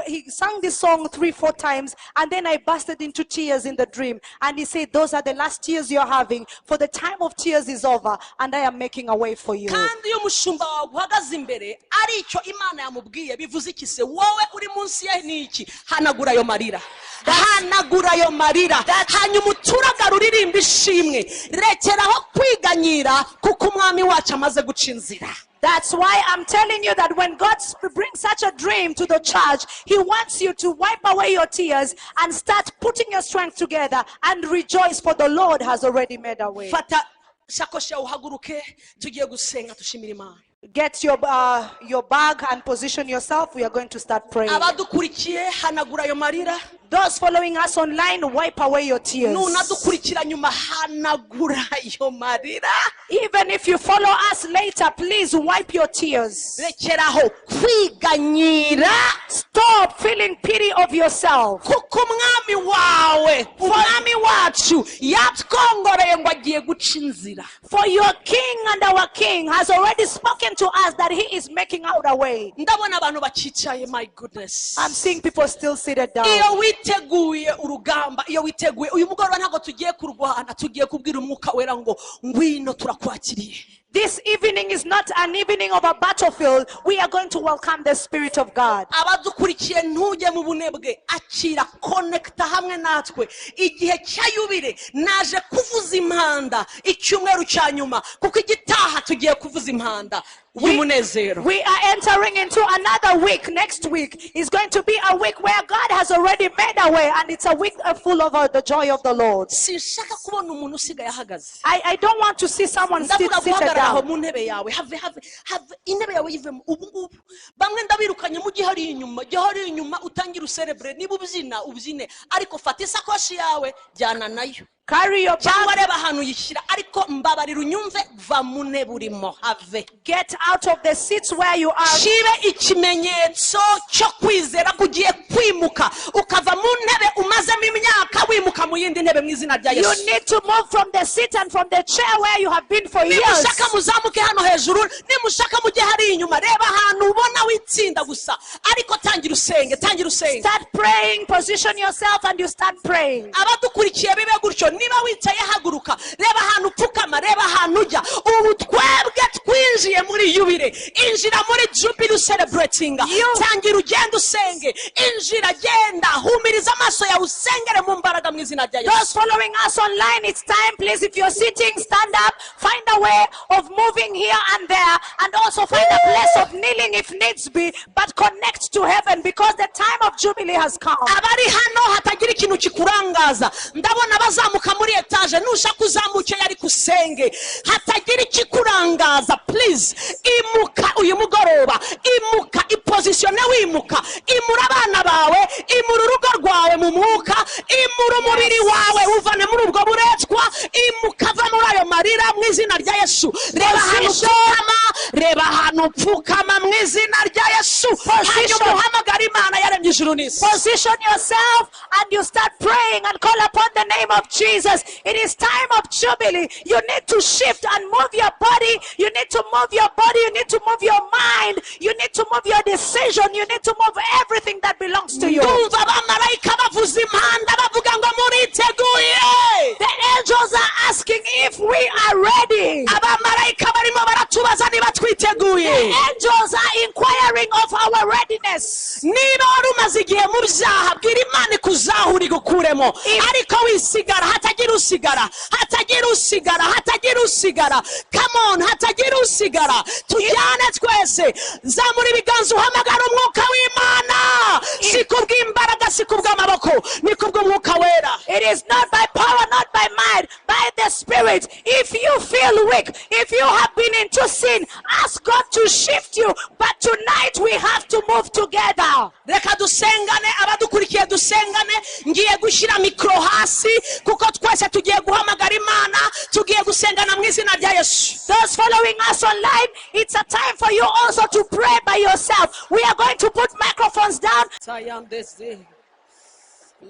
he sang this song 3-4 times, and then I busted into tears in the dream. And he said, those are the last tears you're having, for the time of tears is over, and I am making a way for you. Kandi iyo umushumba wawe uhagaze imbere ari icyo Imana yamubwiye bivuze iki se? Wowe uri munsi ye ni iki? Hanagura ayo marira, hanagura ayo marira, hanyuma uturagara uririmba ishimwe. Rekeraho kwiganyira kuko umwami wacu amaze guca inzira. That's why I'm telling you that when God brings such a dream to the church, he wants you to wipe away your tears and start putting your strength together and rejoice, for the Lord has already made a way. Fata sakoshi yawe uhaguruke, tugiye gusenga tushimira Imana. Get your bag and position yourself. We are going to start praying. Abadukurikiye hanagura ayo marira. Those following us online, wipe away your tears. Nunadukurikira nyuma hanagura ayo marira. Even if you follow us later, please wipe your tears. Rekeraho kwiganyira. Stop feeling pity of yourself. Kuko umwami wawe, umwami wacu yatwongoreye ngo agiye guca inzira. For your king and our king has already spoken to us that he is making out a way. Ndabona abantu bakicaye, my goodness. I'm seeing people still seated down. Iyo witeguye urugamba, iyo witeguye uyu mugoroba ntabwo tugiye kurwana, tugiye kubwira umwuka wera ngo ngwino turakwakiriye. This evening is not an evening of a battlefield. We are going to welcome the Spirit of God. Abadukurikiye ntujye mu bunebwe, akira connecta hamwe natwe. Igihe cyayubire naje kuvuza impanda icyumweru cya nyuma, kuko igitaha tugiye kuvuza impanda y'umunezero. We are entering into another week. Next week is going to be a week where God has already made a way, and it's a week full of the joy of the Lord. Sinshaka kubona umuntu usigaye ahagaze. I don't want to see someone seated Hagarara aho down. mu ntebe yawe, have, have, have intebe yawe yivemo ubu ngubu. Bamwe ndabirukanye, mujye hariya inyuma, jya hariya inyuma utangire userebure. Niba ubyina ubyine, ariko fata isakoshi yawe, jyana nayo Carry your cyangwa bag. reba ahantu uyishyira, ariko mbabarira unyumve, va mu ntebe urimo, have. Get out of the seats where you are. Kibe ikimenyetso cyo kwizera ko ugiye kwimuka, ukava mu ntebe umazemo imyaka, wimuka mu yindi ntebe mu izina rya You Yesu. Need to move from the seat and from the chair where you have been for years. Nimushaka muzamuke hano hejuru, nimushaka mujye hariya inyuma, reba ahantu ubona witsinda gusa, ariko tangira usenge, tangira usenge. Start praying, position yourself, and you start praying. Abadukurikiye bibe gutyo. Niba wicaye, haguruka, reba ahantu upfukama, reba ahantu ujya. Ubu twebwe twinjiye muri yubile. Injira muri jubilee celebrating. Tangira ugenda usenge, injira, genda, humiriza amaso yawe, usengere mu mbaraga mu izina rya Those Yesu. Following us online, it's time, please. If you're sitting, stand up. Find a way of moving here and there, and also find a place of kneeling if needs be, but connect to heaven because the time of Jubilee has come. Abari hano, hatagira ikintu kikurangaza. Ndabona bazamuka muri etaje, nushaka uzamuke ariko usenge. Hatagira ikikurangaza, please. Imuka uyu mugoroba, imuka, ipositione, wimuka, imura abana bawe, imura urugo rwawe mu mwuka, imura umubiri wawe, uvane muri ubwo buretwa, imuka, va muri ayo marira mu izina rya Yesu. Reba ahantu upfukama, reba ahantu upfukama mu izina rya Yesu, hanyuma uhamagara Imana yaremye ijuru n'isi. Position yourself and you start praying and call upon the name of Jesus. It is time of Jubilee. You need to shift and move your body. You need to move your body. You need to move your mind. You need to move your decision. You need to move everything that belongs to you. Ndumva abamarayika bavuza impanda, bavuga ngo muriteguye? The angels are asking if we are ready. Abamarayika barimo baratubaza niba twiteguye. Angels are inquiring of our readiness. Niba wari umaze igihe mu byaha, bwira Imana ikuzahura, igukuremo, ariko wisigara. Hatagira usigara, hatagira usigara, hatagira usigara. Come on, hatagira usigara, tujyane twese. Zamura ibiganza, uhamagara umwuka w'Imana. Si kubw'imbaraga, si kubw'amaboko, ni kubw'Umwuka Wera. It is not by power, not by might, by the Spirit. If you feel weak, if you have been into sin, ask God to shift you. But tonight we have to move together. Reka dusengane, abadukurikiye dusengane. Ngiye gushyira mikoro hasi kuko twese tugiye guhamagara Imana, tugiye gusengana mu izina rya Yesu. Those following us online, it's a time for you also to pray by yourself. We are going to put microphones down. Tayandeze.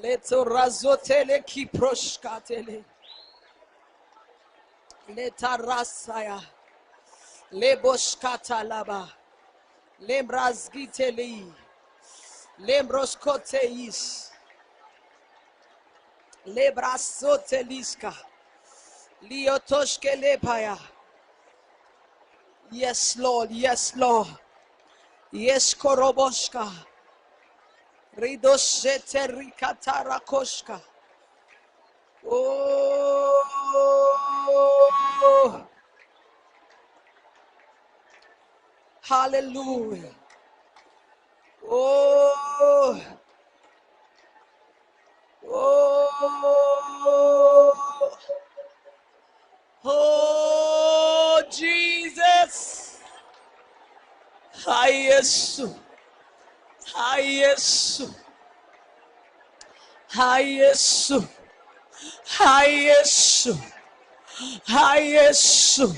Letorazotele kiproshkatele. Letarasaya. Leboshkatalaba. Lembrazgiteli. Lembroskoteis. Lebrasoteliska. Liotoshkelepaya. Yes, Lord. Yes, Lord. Yes, Koroboshka. Ridoshete rikatarakoshka. Oh, hallelujah. Oh, oh, oh, Jesus. Hi, Yesu. Hi, Yesu. Hi, Yesu. Hi, Yesu. Hi, Yesu.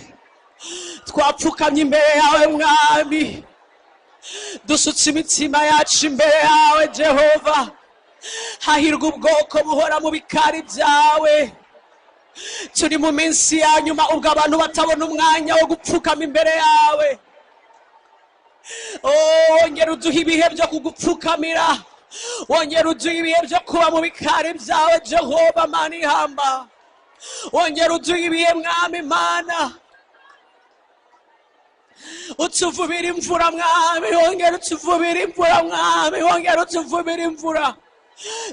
Twapfukamye imbere yawe Mwami, dusutse imitima yacu imbere yawe Jehova. Hahirwa ubwoko buhora mu bikari byawe. Turi mu minsi ya nyuma ubwo abantu batabona umwanya wo gupfukama imbere yawe. Oh, wongera uduhe ibihe byo kugupfukamira, wongera uduhe ibihe byo kuba mu bikari byawe Jehova Mana ihamba, wongera uduhe ibihe Mwami Mana, utuvubira imvura Mwami, wongera utuvubira imvura Mwami, wongera utuvubira imvura,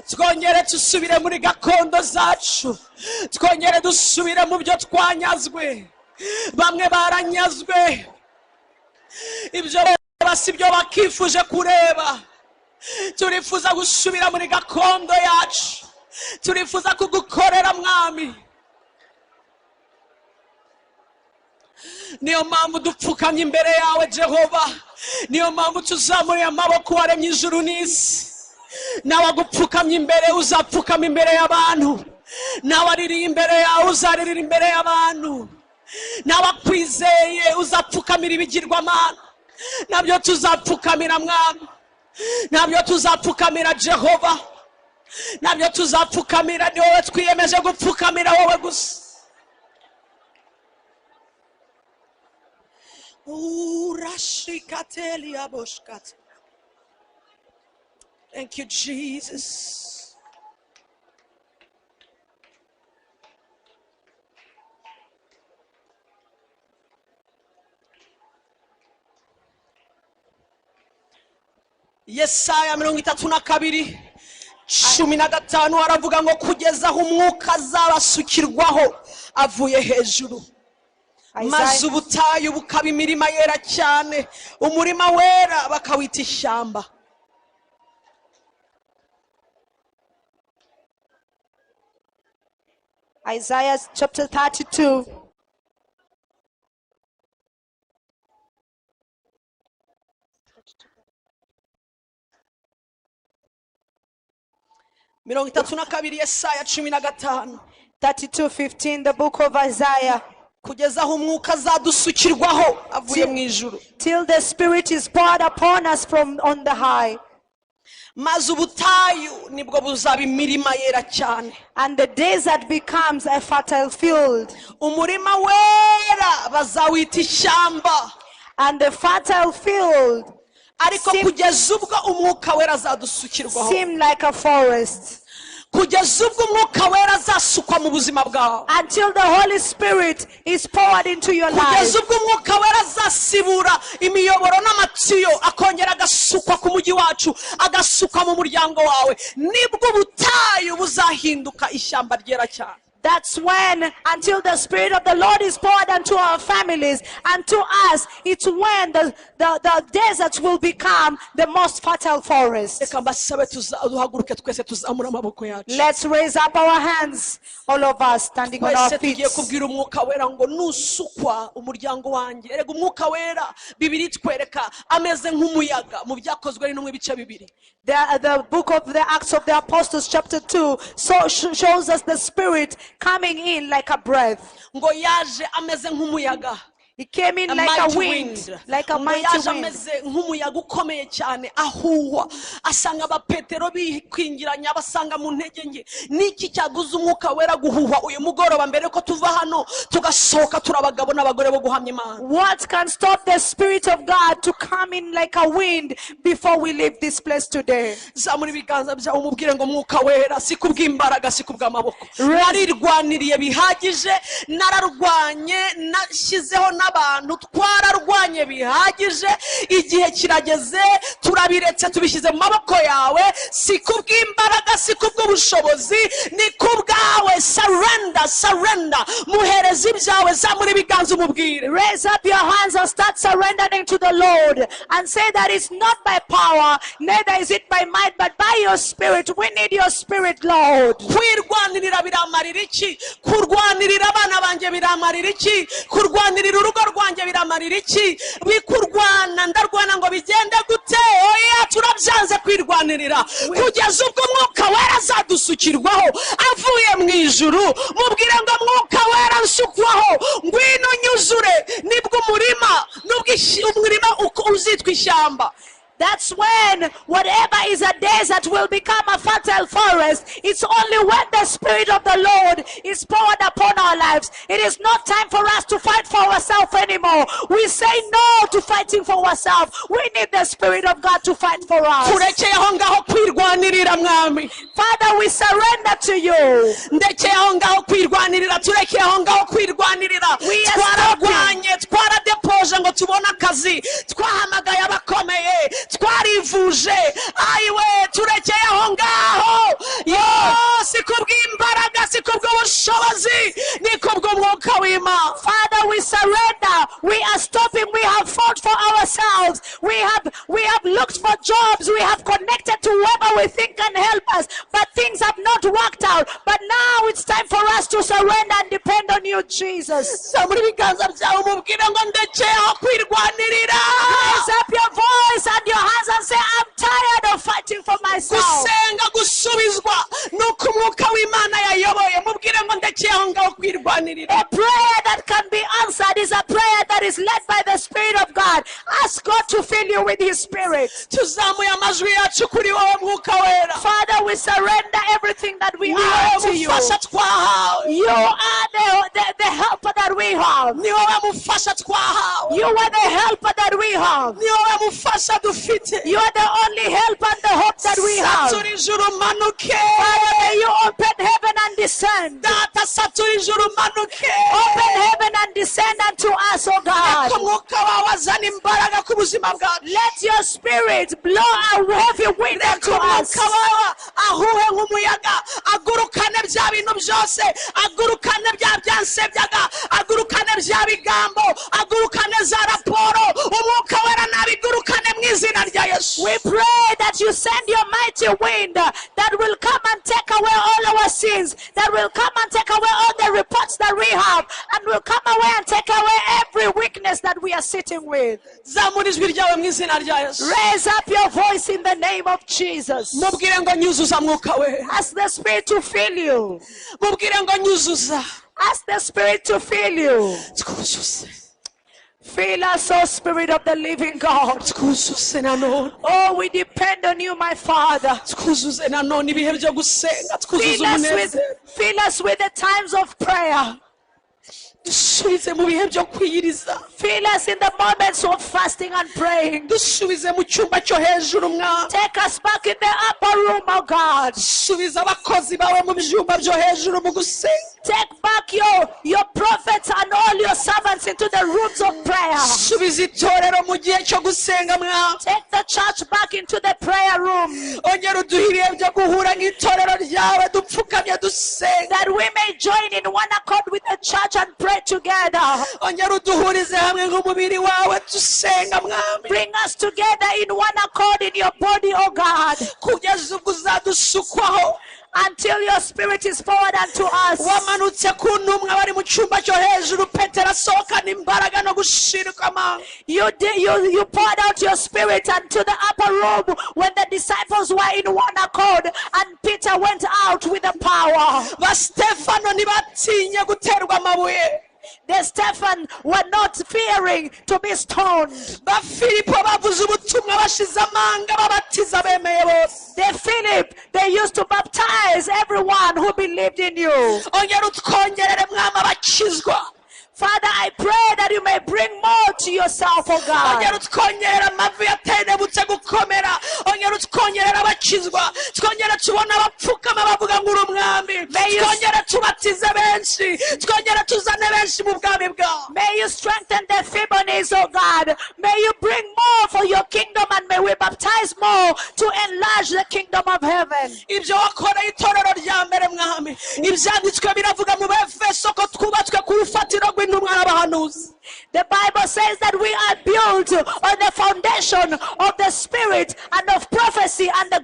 twongere dusubire muri gakondo zacu, twongere dusubire mu byo twanyazwe. Bamwe baranyazwe, ibyo bareba si byo bakifuje kureba. Turifuza gusubira muri gakondo yacu, turifuza kugukorera Mwami. Niyo mpamvu dupfukamye imbere yawe Jehova. Niyo mpamvu tuzamuriye amaboko waremye ijuru n'isi. Nawe agupfukamye imbere uzapfukama imbere y'abantu. Nawe aririye imbere yawe uzaririra imbere y'abantu. Nawe akwizeye uzapfukamira ibigirwamana. Nabyo tuzapfukamira Mwami. Nabyo tuzapfukamira Jehova. Nabyo tuzapfukamira. Ni wowe twiyemeje gupfukamira, wowe gusa. Urashikatelia boshkat. Thank you, Jesus. Yesaya 32:15 aravuga ngo kugeza aho umwuka azabasukirwaho avuye hejuru, maze ubutayu bukaba imirima yera cyane, umurima wera bakawita ishyamba. Isaiah chapter 32. 32 Yesaya 15. 32:15, the book of Isaiah. Kugeza aho umwuka azadusukirwaho avuye mu ijuru. Till the Spirit is poured upon us from on the high. Maze ubutayu nibwo buzaba imirima yera cyane. And the desert becomes a fertile field. Umurima wera bazawita ishyamba. And the fertile field ariko kugeza ubwo umwuka wera azadusukirwaho seemed like a forest. Kugeza ubwo umwuka wera azasukwa mu buzima bwawe. Until the Holy Spirit is poured into your life. Kugeza ubwo umwuka wera azasibura imiyoboro n'amatiyo akongera agasukwa ku mujyi wacu, agasukwa mu muryango wawe, nibwo ubutayu buzahinduka ishyamba ryera cyane. That's when, until the Spirit of the Lord is poured unto our families and to us, it's when the deserts will become the most fertile forest. Let's raise up our hands, all of us standing on our feet. The book of the Acts of the Apostles, chapter 2, shows us the Spirit coming in like a breath. Ngo yaje ameze nk'umuyaga. He came in like a wind, like a mighty wind. Ameze nk'umuyaga ukomeye cyane ahuwa, asanga abapetero bikwingiranya, abasanga mu ntege nke. Niki cyaguze umwuka wera guhuha uyu mugoroba mbere ko tuva hano tugasohoka turabagabo n'abagore bo guhamya Imana? What can stop the Spirit of God to come in like a wind before we leave this place today? Zamura ibiganza byawe umubwire ngo mwuka wera, si kubw'imbaraga, si kubw'amaboko. Narirwaniriye bihagije, nararwanye, nashyizeho n'abantu, twararwanye bihagije, igihe kirageze turabiretse tubishyize mu maboko yawe. Si kubw'imbaraga, si kubw'ubushobozi, ni kubwawe. Surrender, surrender. Muhereze ibyawe, zamura ibiganza umubwire. Raise up your hands and start surrendering to the Lord and say that it's not by power, neither is it by might, but by your Spirit. We need your Spirit, Lord. Kwirwanirira biramarira iki? Kurwanirira abana banjye biramarira iki? Kurwanirira urugo rwanjye biramarira iki? Bikurwana, ndarwana ngo bigende gute? Oya, turabyanze kwirwanirira kugeza ubwo umwuka wera azadusukirwaho avuye mu ijuru. Mubwire ngo mwuka wera nsukwaho, ngwino nyuzure, nibwo umurima, nubwo umurima uzitwa ishyamba. That's when whatever is a desert will become a fertile forest. It's only when the Spirit of the Lord is poured upon our lives. It is not time for us to fight for ourselves anymore. We say no to fighting for ourselves. We need the Spirit of God to fight for us. Father, we surrender to you. We are stopping. Twarivuje, ayiwe, turekeye aho ngaho. Yo, si Si kubw'imbaraga, si kubw'ubushobozi, ni kubw'umwuka w'Imana. Father, we surrender. We are stopping. We have fought for ourselves. We have looked for jobs. We have connected to whoever we think can help us, but things have not worked out. But now it's time for us to surrender and depend on you, Jesus. Zamura ibiganza byawe umubwire ngo ndekeyeho kwirwanirira. Raise up your voice and your hands and say, "I'm tired of fighting for myself." Gusenga gusubizwa ni uko umwuka w'Imana yayoboye. Mubwire ngo ndekeye aho ngaho kwirwanirira. A prayer that can be answered is a prayer that is led by the Spirit of God. Ask God to fill you with His Spirit. Tuzamuye amajwi yacu kuri wowe, Mwuka Wera. Father, we surrender everything that we Ni are wowe to you. mufasha twahawe. You are the helper that we have. Ni wowe mufasha twahawe. You are the helper that we have. Ni wowe mufasha dufite. You are the only help and the hope that we have. Satura ijuru umanuke. Father, may you open heaven and descend. Data, satura ijuru umanuke. Open heaven and descend unto us, O God. Reka umwuka wawe azana imbaraga ku buzima bwacu. Let your Spirit blow a heavy wind Reka unto us. umwuka wawe ahuhe nk'umuyaga, agurukane bya bintu byose, agurukane bya byansebyaga, agurukane bya bigambo, agurukane za raporo. Umwuka Wera nabigurukane mu izina rya Yesu. We pray that you send your mighty wind that will come and take away all our sins, that will come and take away all the reports that we have, and will come away and take away every weakness that we are sitting with. Zamura ijwi ryawe mu izina rya Yesu. Raise up your voice in the name of Jesus. Mubwire ngo nyuzuza, Mwuka Wera. Ask the Spirit to fill you. Mubwire ngo nyuzuza. Ask the Spirit to fill you. Twuzuze. Fill us, O Spirit of the living God. Twuzuze nanone. Oh, we depend on you, my Father. Twuzuze nanone ibihe byo gusenga. Twuzuze Fill us with, umunezero. fill us with the times of prayer. Dusubize mu bihe byo kwiyiriza. Fill us in the moments of fasting and praying. Dusubize mu cyumba cyo hejuru, Mwami. Take us back in the upper room, oh God. Subiza abakozi bawe mu byumba byo hejuru mu gusenga. Take back your prophets and all your servants into the rooms of prayer. Subiza itorero mu gihe cyo gusenga, Mwami. Take the church back into the prayer room, Ongera uduhe ibihe byo guhura nk'itorero ryawe dupfukamye dusenga. that we may join in one accord with the church and pray together. Ongera uduhurize hamwe nk'umubiri wawe dusenga, Mwami. Bring us together in one accord in your body, oh God, Kugeza ubwo uzadusukwaho. Until your Spirit is poured unto us. Wamanutse ku ntumwa bari mu cyumba cyo hejuru, Petero asohokana imbaraga no gushirika amanga. You poured out your Spirit unto the upper room when the disciples were in one accord, and Peter went out with the power. Ba Stefano ntibatinye guterwa amabuye. The Stephen were not fearing to be stoned. Ba Filipo bavuze ubutumwa bashize amanga, babatiza bemeye bose. The Philip, they used to baptize everyone who believed in you. Ongera utwongerere, Mwami, abakizwa. Father, I pray that you may bring more to yourself, oh Ongera God. utwongerere amavi yatenebutse gukomera. Ongera utwongerere abakizwa. Twongere tubone abapfukama bavuga ngo uri umwami. May you- Twongere tubatize benshi. Twongere tuzane benshi mu bwami bwawe. May you strengthen the feeble knees, oh God. May you bring more for your kingdom, and may we baptize more to enlarge the kingdom of heaven. Ibyo wakoreye itorero rya mbere, Mwami, ibyanditswe biravuga mu Befeso ko twubatswe ku rufatiro rw'intumwa n'abahanuzi. The Bible says that we are built on the foundation of the Spirit and of prophecy and the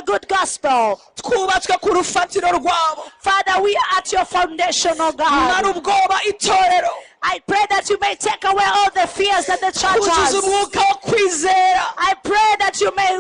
good gospel. Twubatswe ku rufatiro rwabo. Father, we are at your foundation, oh Mara God. Ubwoba itorero. I pray that you may take away all the fears that the church Uzuza has. Umwuka wo kwizera. I pray that you may,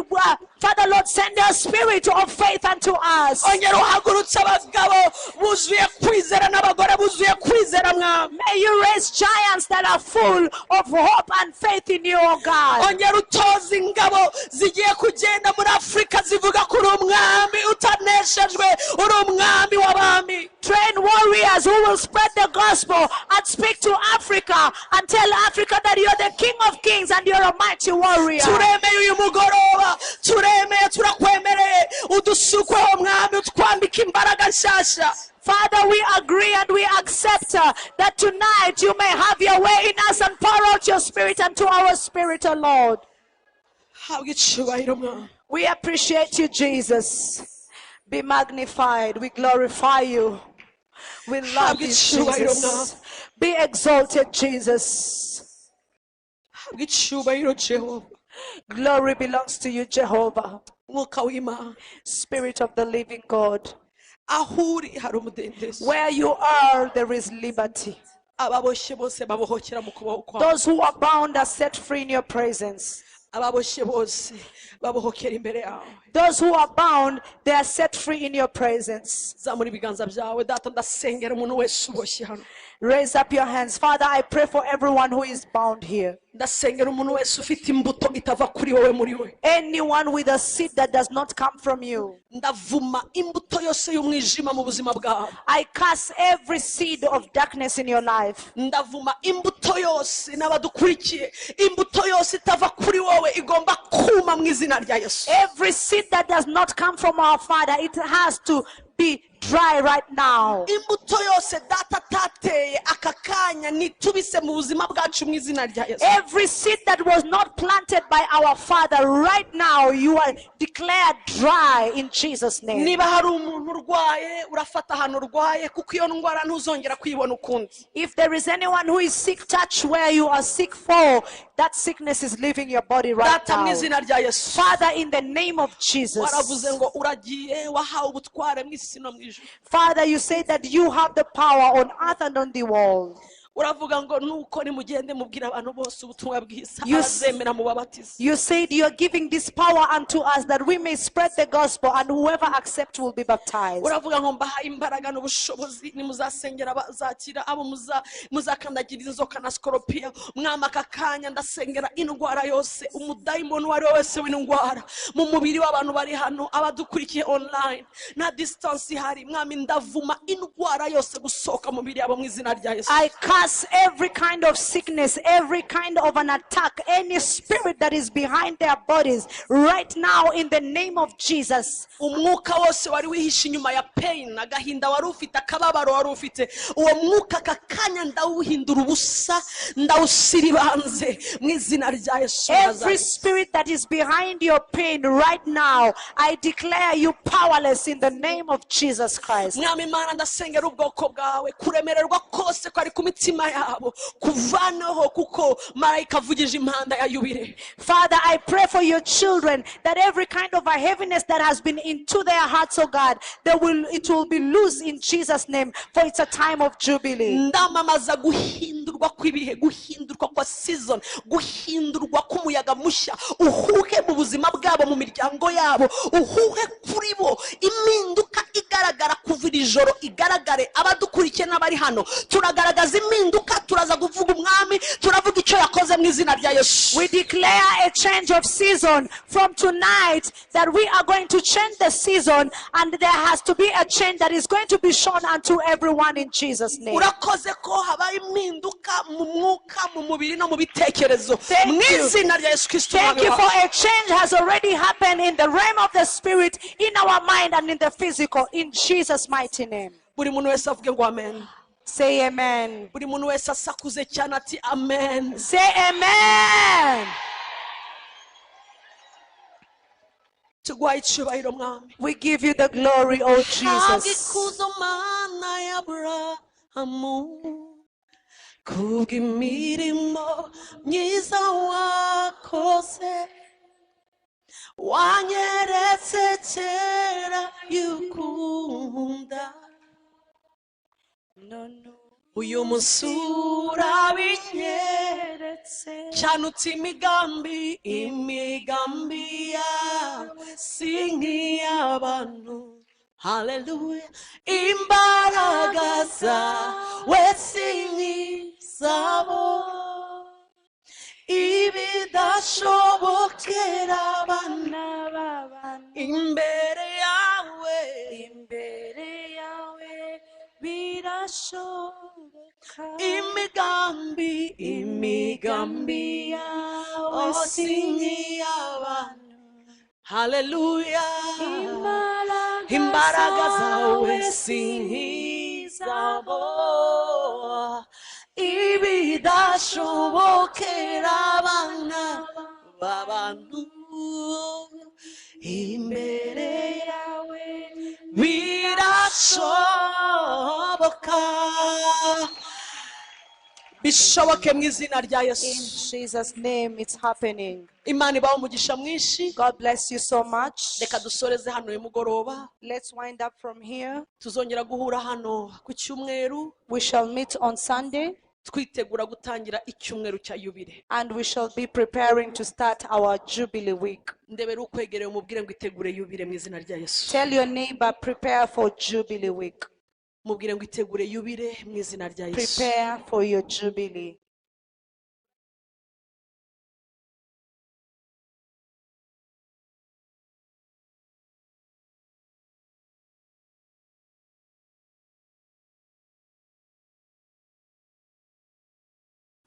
Father Lord, send your spirit of faith unto us. Ongera uhagurutse abagabo buzuye kwizera n'abagore buzuye kwizera, Mwami. May you raise giants that are full of hope and faith in you, oh God. Ongera utoze ingabo zigiye kugenda muri Afurika zivuga ko uri umwami utaneshejwe, uri umwami w'abami. Train warriors who will spread the gospel and speak to Africa and tell Africa that you're the King of Kings and you're a mighty warrior. Turemeye uyu mugoroba, turemeye, turakwemereye udusukweho, Mwami, utwambike imbaraga nshyashya. Father, we agree and we accept that tonight you may have your way in us and pour out your Spirit unto our spirit, O Lord. Habwa icyubahiro, Mwami. We appreciate you, Jesus. Be magnified. We glorify you. We love you, Jesus. Be exalted, Jesus. Habwa icyubahiro Jehova. Glory belongs to you, Jehovah. Mwuka w'Imana. Spirit of the living God. Aho uri hari umudendezo. Where you are, there is liberty. Ababoshye bose babohokera mu kubaho kwawe. Those who are bound are set free in your presence. Ababoshye bose babohokera imbere yawe. Those who are bound, they are set free in your presence. Zamura ibiganza byawe data ndasengera umuntu wese uboshye hano. Raise up your hands. Father, I pray for everyone who is bound here. Ndasengera umuntu wese ufite imbuto itava kuri wowe muri we. Anyone with a seed that does not come from you. Ndavuma imbuto yose y'umwijima mu buzima bwawe. I curse every seed of darkness in your life. Ndavuma imbuto yose n'abadukurikiye imbuto yose itava kuri wowe igomba kuma mu izina rya Yesu. Every seed that does not come from our Father, it has to be dry right now. Imbuto yose data atateye aka kanya nitubise mu buzima bwacu mu izina rya Yesu. Every seed that was not planted by our Father, right now you are declared dry in Jesus' name. Niba hari umuntu urwaye urafata ahantu urwaye kuko iyo ndwara ntuzongera kuyibona ukundi. If there is anyone who is sick, touch where you are sick for. That sickness is leaving your body right Data mu now. izina rya Yesu. Father, in the name of Jesus. Waravuze ngo uragiye wahawe ubutware mu isi no mu ijuru. Father, you say that you have the power on earth and on the world. Uravuga ngo nuko nimugende mubwira abantu bose ubutumwa bwiza You abazemera mubabatize. You said you are giving this power unto us that we may spread the gospel, and whoever accepts will be baptized. Uravuga ngo mbahaye imbaraga n'ubushobozi nimuzasengera bazakira abo muzakandagira inzoka na scorpion. Mwami aka kanya ndasengera indwara yose umudayimoni uwo ari we wese w'indwara mu mubiri w'abantu bari hano abadukurikiye online nta distance ihari. Mwami ndavuma indwara yose gusohoka mu mubiri yabo mu izina rya Yesu. I curse every kind of sickness, every kind of an attack, any spirit that is behind their bodies right now in the name of Jesus. Umwuka wose wari wihishe inyuma ya pain, agahinda wari ufite, akababaro wari ufite, uwo mwuka aka kanya ndawuhindura ubusa, ndawusiribanze mu izina rya Yesu. Every spirit that is behind your pain right now, I declare you powerless in the name of Jesus Christ. Mwami Imana ndasengera ubwoko bwawe kuremererwa kose kwari ku mitima yabo kuvaneho kuko marayika avugije impanda ya yubile. Father, I pray for your children that every kind of a heaviness that has been into their hearts, oh God, it will be loose in Jesus' name, for it's a time of jubilee. Ndamamaza guhindurwa kw'ibihe, guhindurwa kwa season, guhindurwa k'umuyaga mushya uhuhe mu buzima bwabo, mu miryango yabo, uhuhe kuri bo impinduka igaragara kuva iri joro igaragare. Abadukurikiye n'abari hano turagaragaza impinduka, turaza kuvuga umwami, turavuga icyo yakoze mu izina rya Yesu. We declare a change of season from tonight, that we are going to change the season, and there has to be a change that is going to be shown unto everyone in Jesus' name. Urakoze ko habaye impinduka mu mwuka, mu mubiri no mu bitekerezo. Thank Mu you. izina rya Yesu Kristo. Thank Umwami you wacu. for a change has already happened in the realm of the spirit, in our mind and in the physical, in Jesus' mighty name. Buri muntu wese avuge ngo amen. Say amen. Buri muntu wese asakuze cyane ati amen. Say amen. Tuguhaye icyubahiro mwami. We give you the glory, oh Jesus. Ikuzo mana ya Abrahamu kubw'imirimo myiza wakoze, wanyeretse kera y'ukunda, uyu munsi urabinyeretse cyane uti imigambi, imigambi yawe si nk'iy'abantu. Haleluya. Imbaraga zawe si nk'izabo, ibidashobokera abana imbere yawe, imbere yawe birashoboka. Imigambi, imigambi yawe si nk'iy'abantu. Haleluya. Imbaraga zawe si nk'izabo, ibidashobokera abana b'abantu imbere yawe Bishoboke mu izina rya In Yesu. Jesus' name, it's happening. Imana ibahe umugisha mwinshi. God bless you so much. Reka dusoreze hano uyu mugoroba. Let's wind up from here. Tuzongera guhura hano ku cyumweru We shall meet on Sunday twitegura gutangira icyumweru cya yubile. And we shall be preparing to start our Jubilee week. Ndebera ukwegereye umubwire ngo itegure yubile mu izina rya Yesu. Tell your neighbor, prepare for Jubilee week. Mubwire ngo itegure yubile mu izina rya Yesu. Prepare for your Jubilee.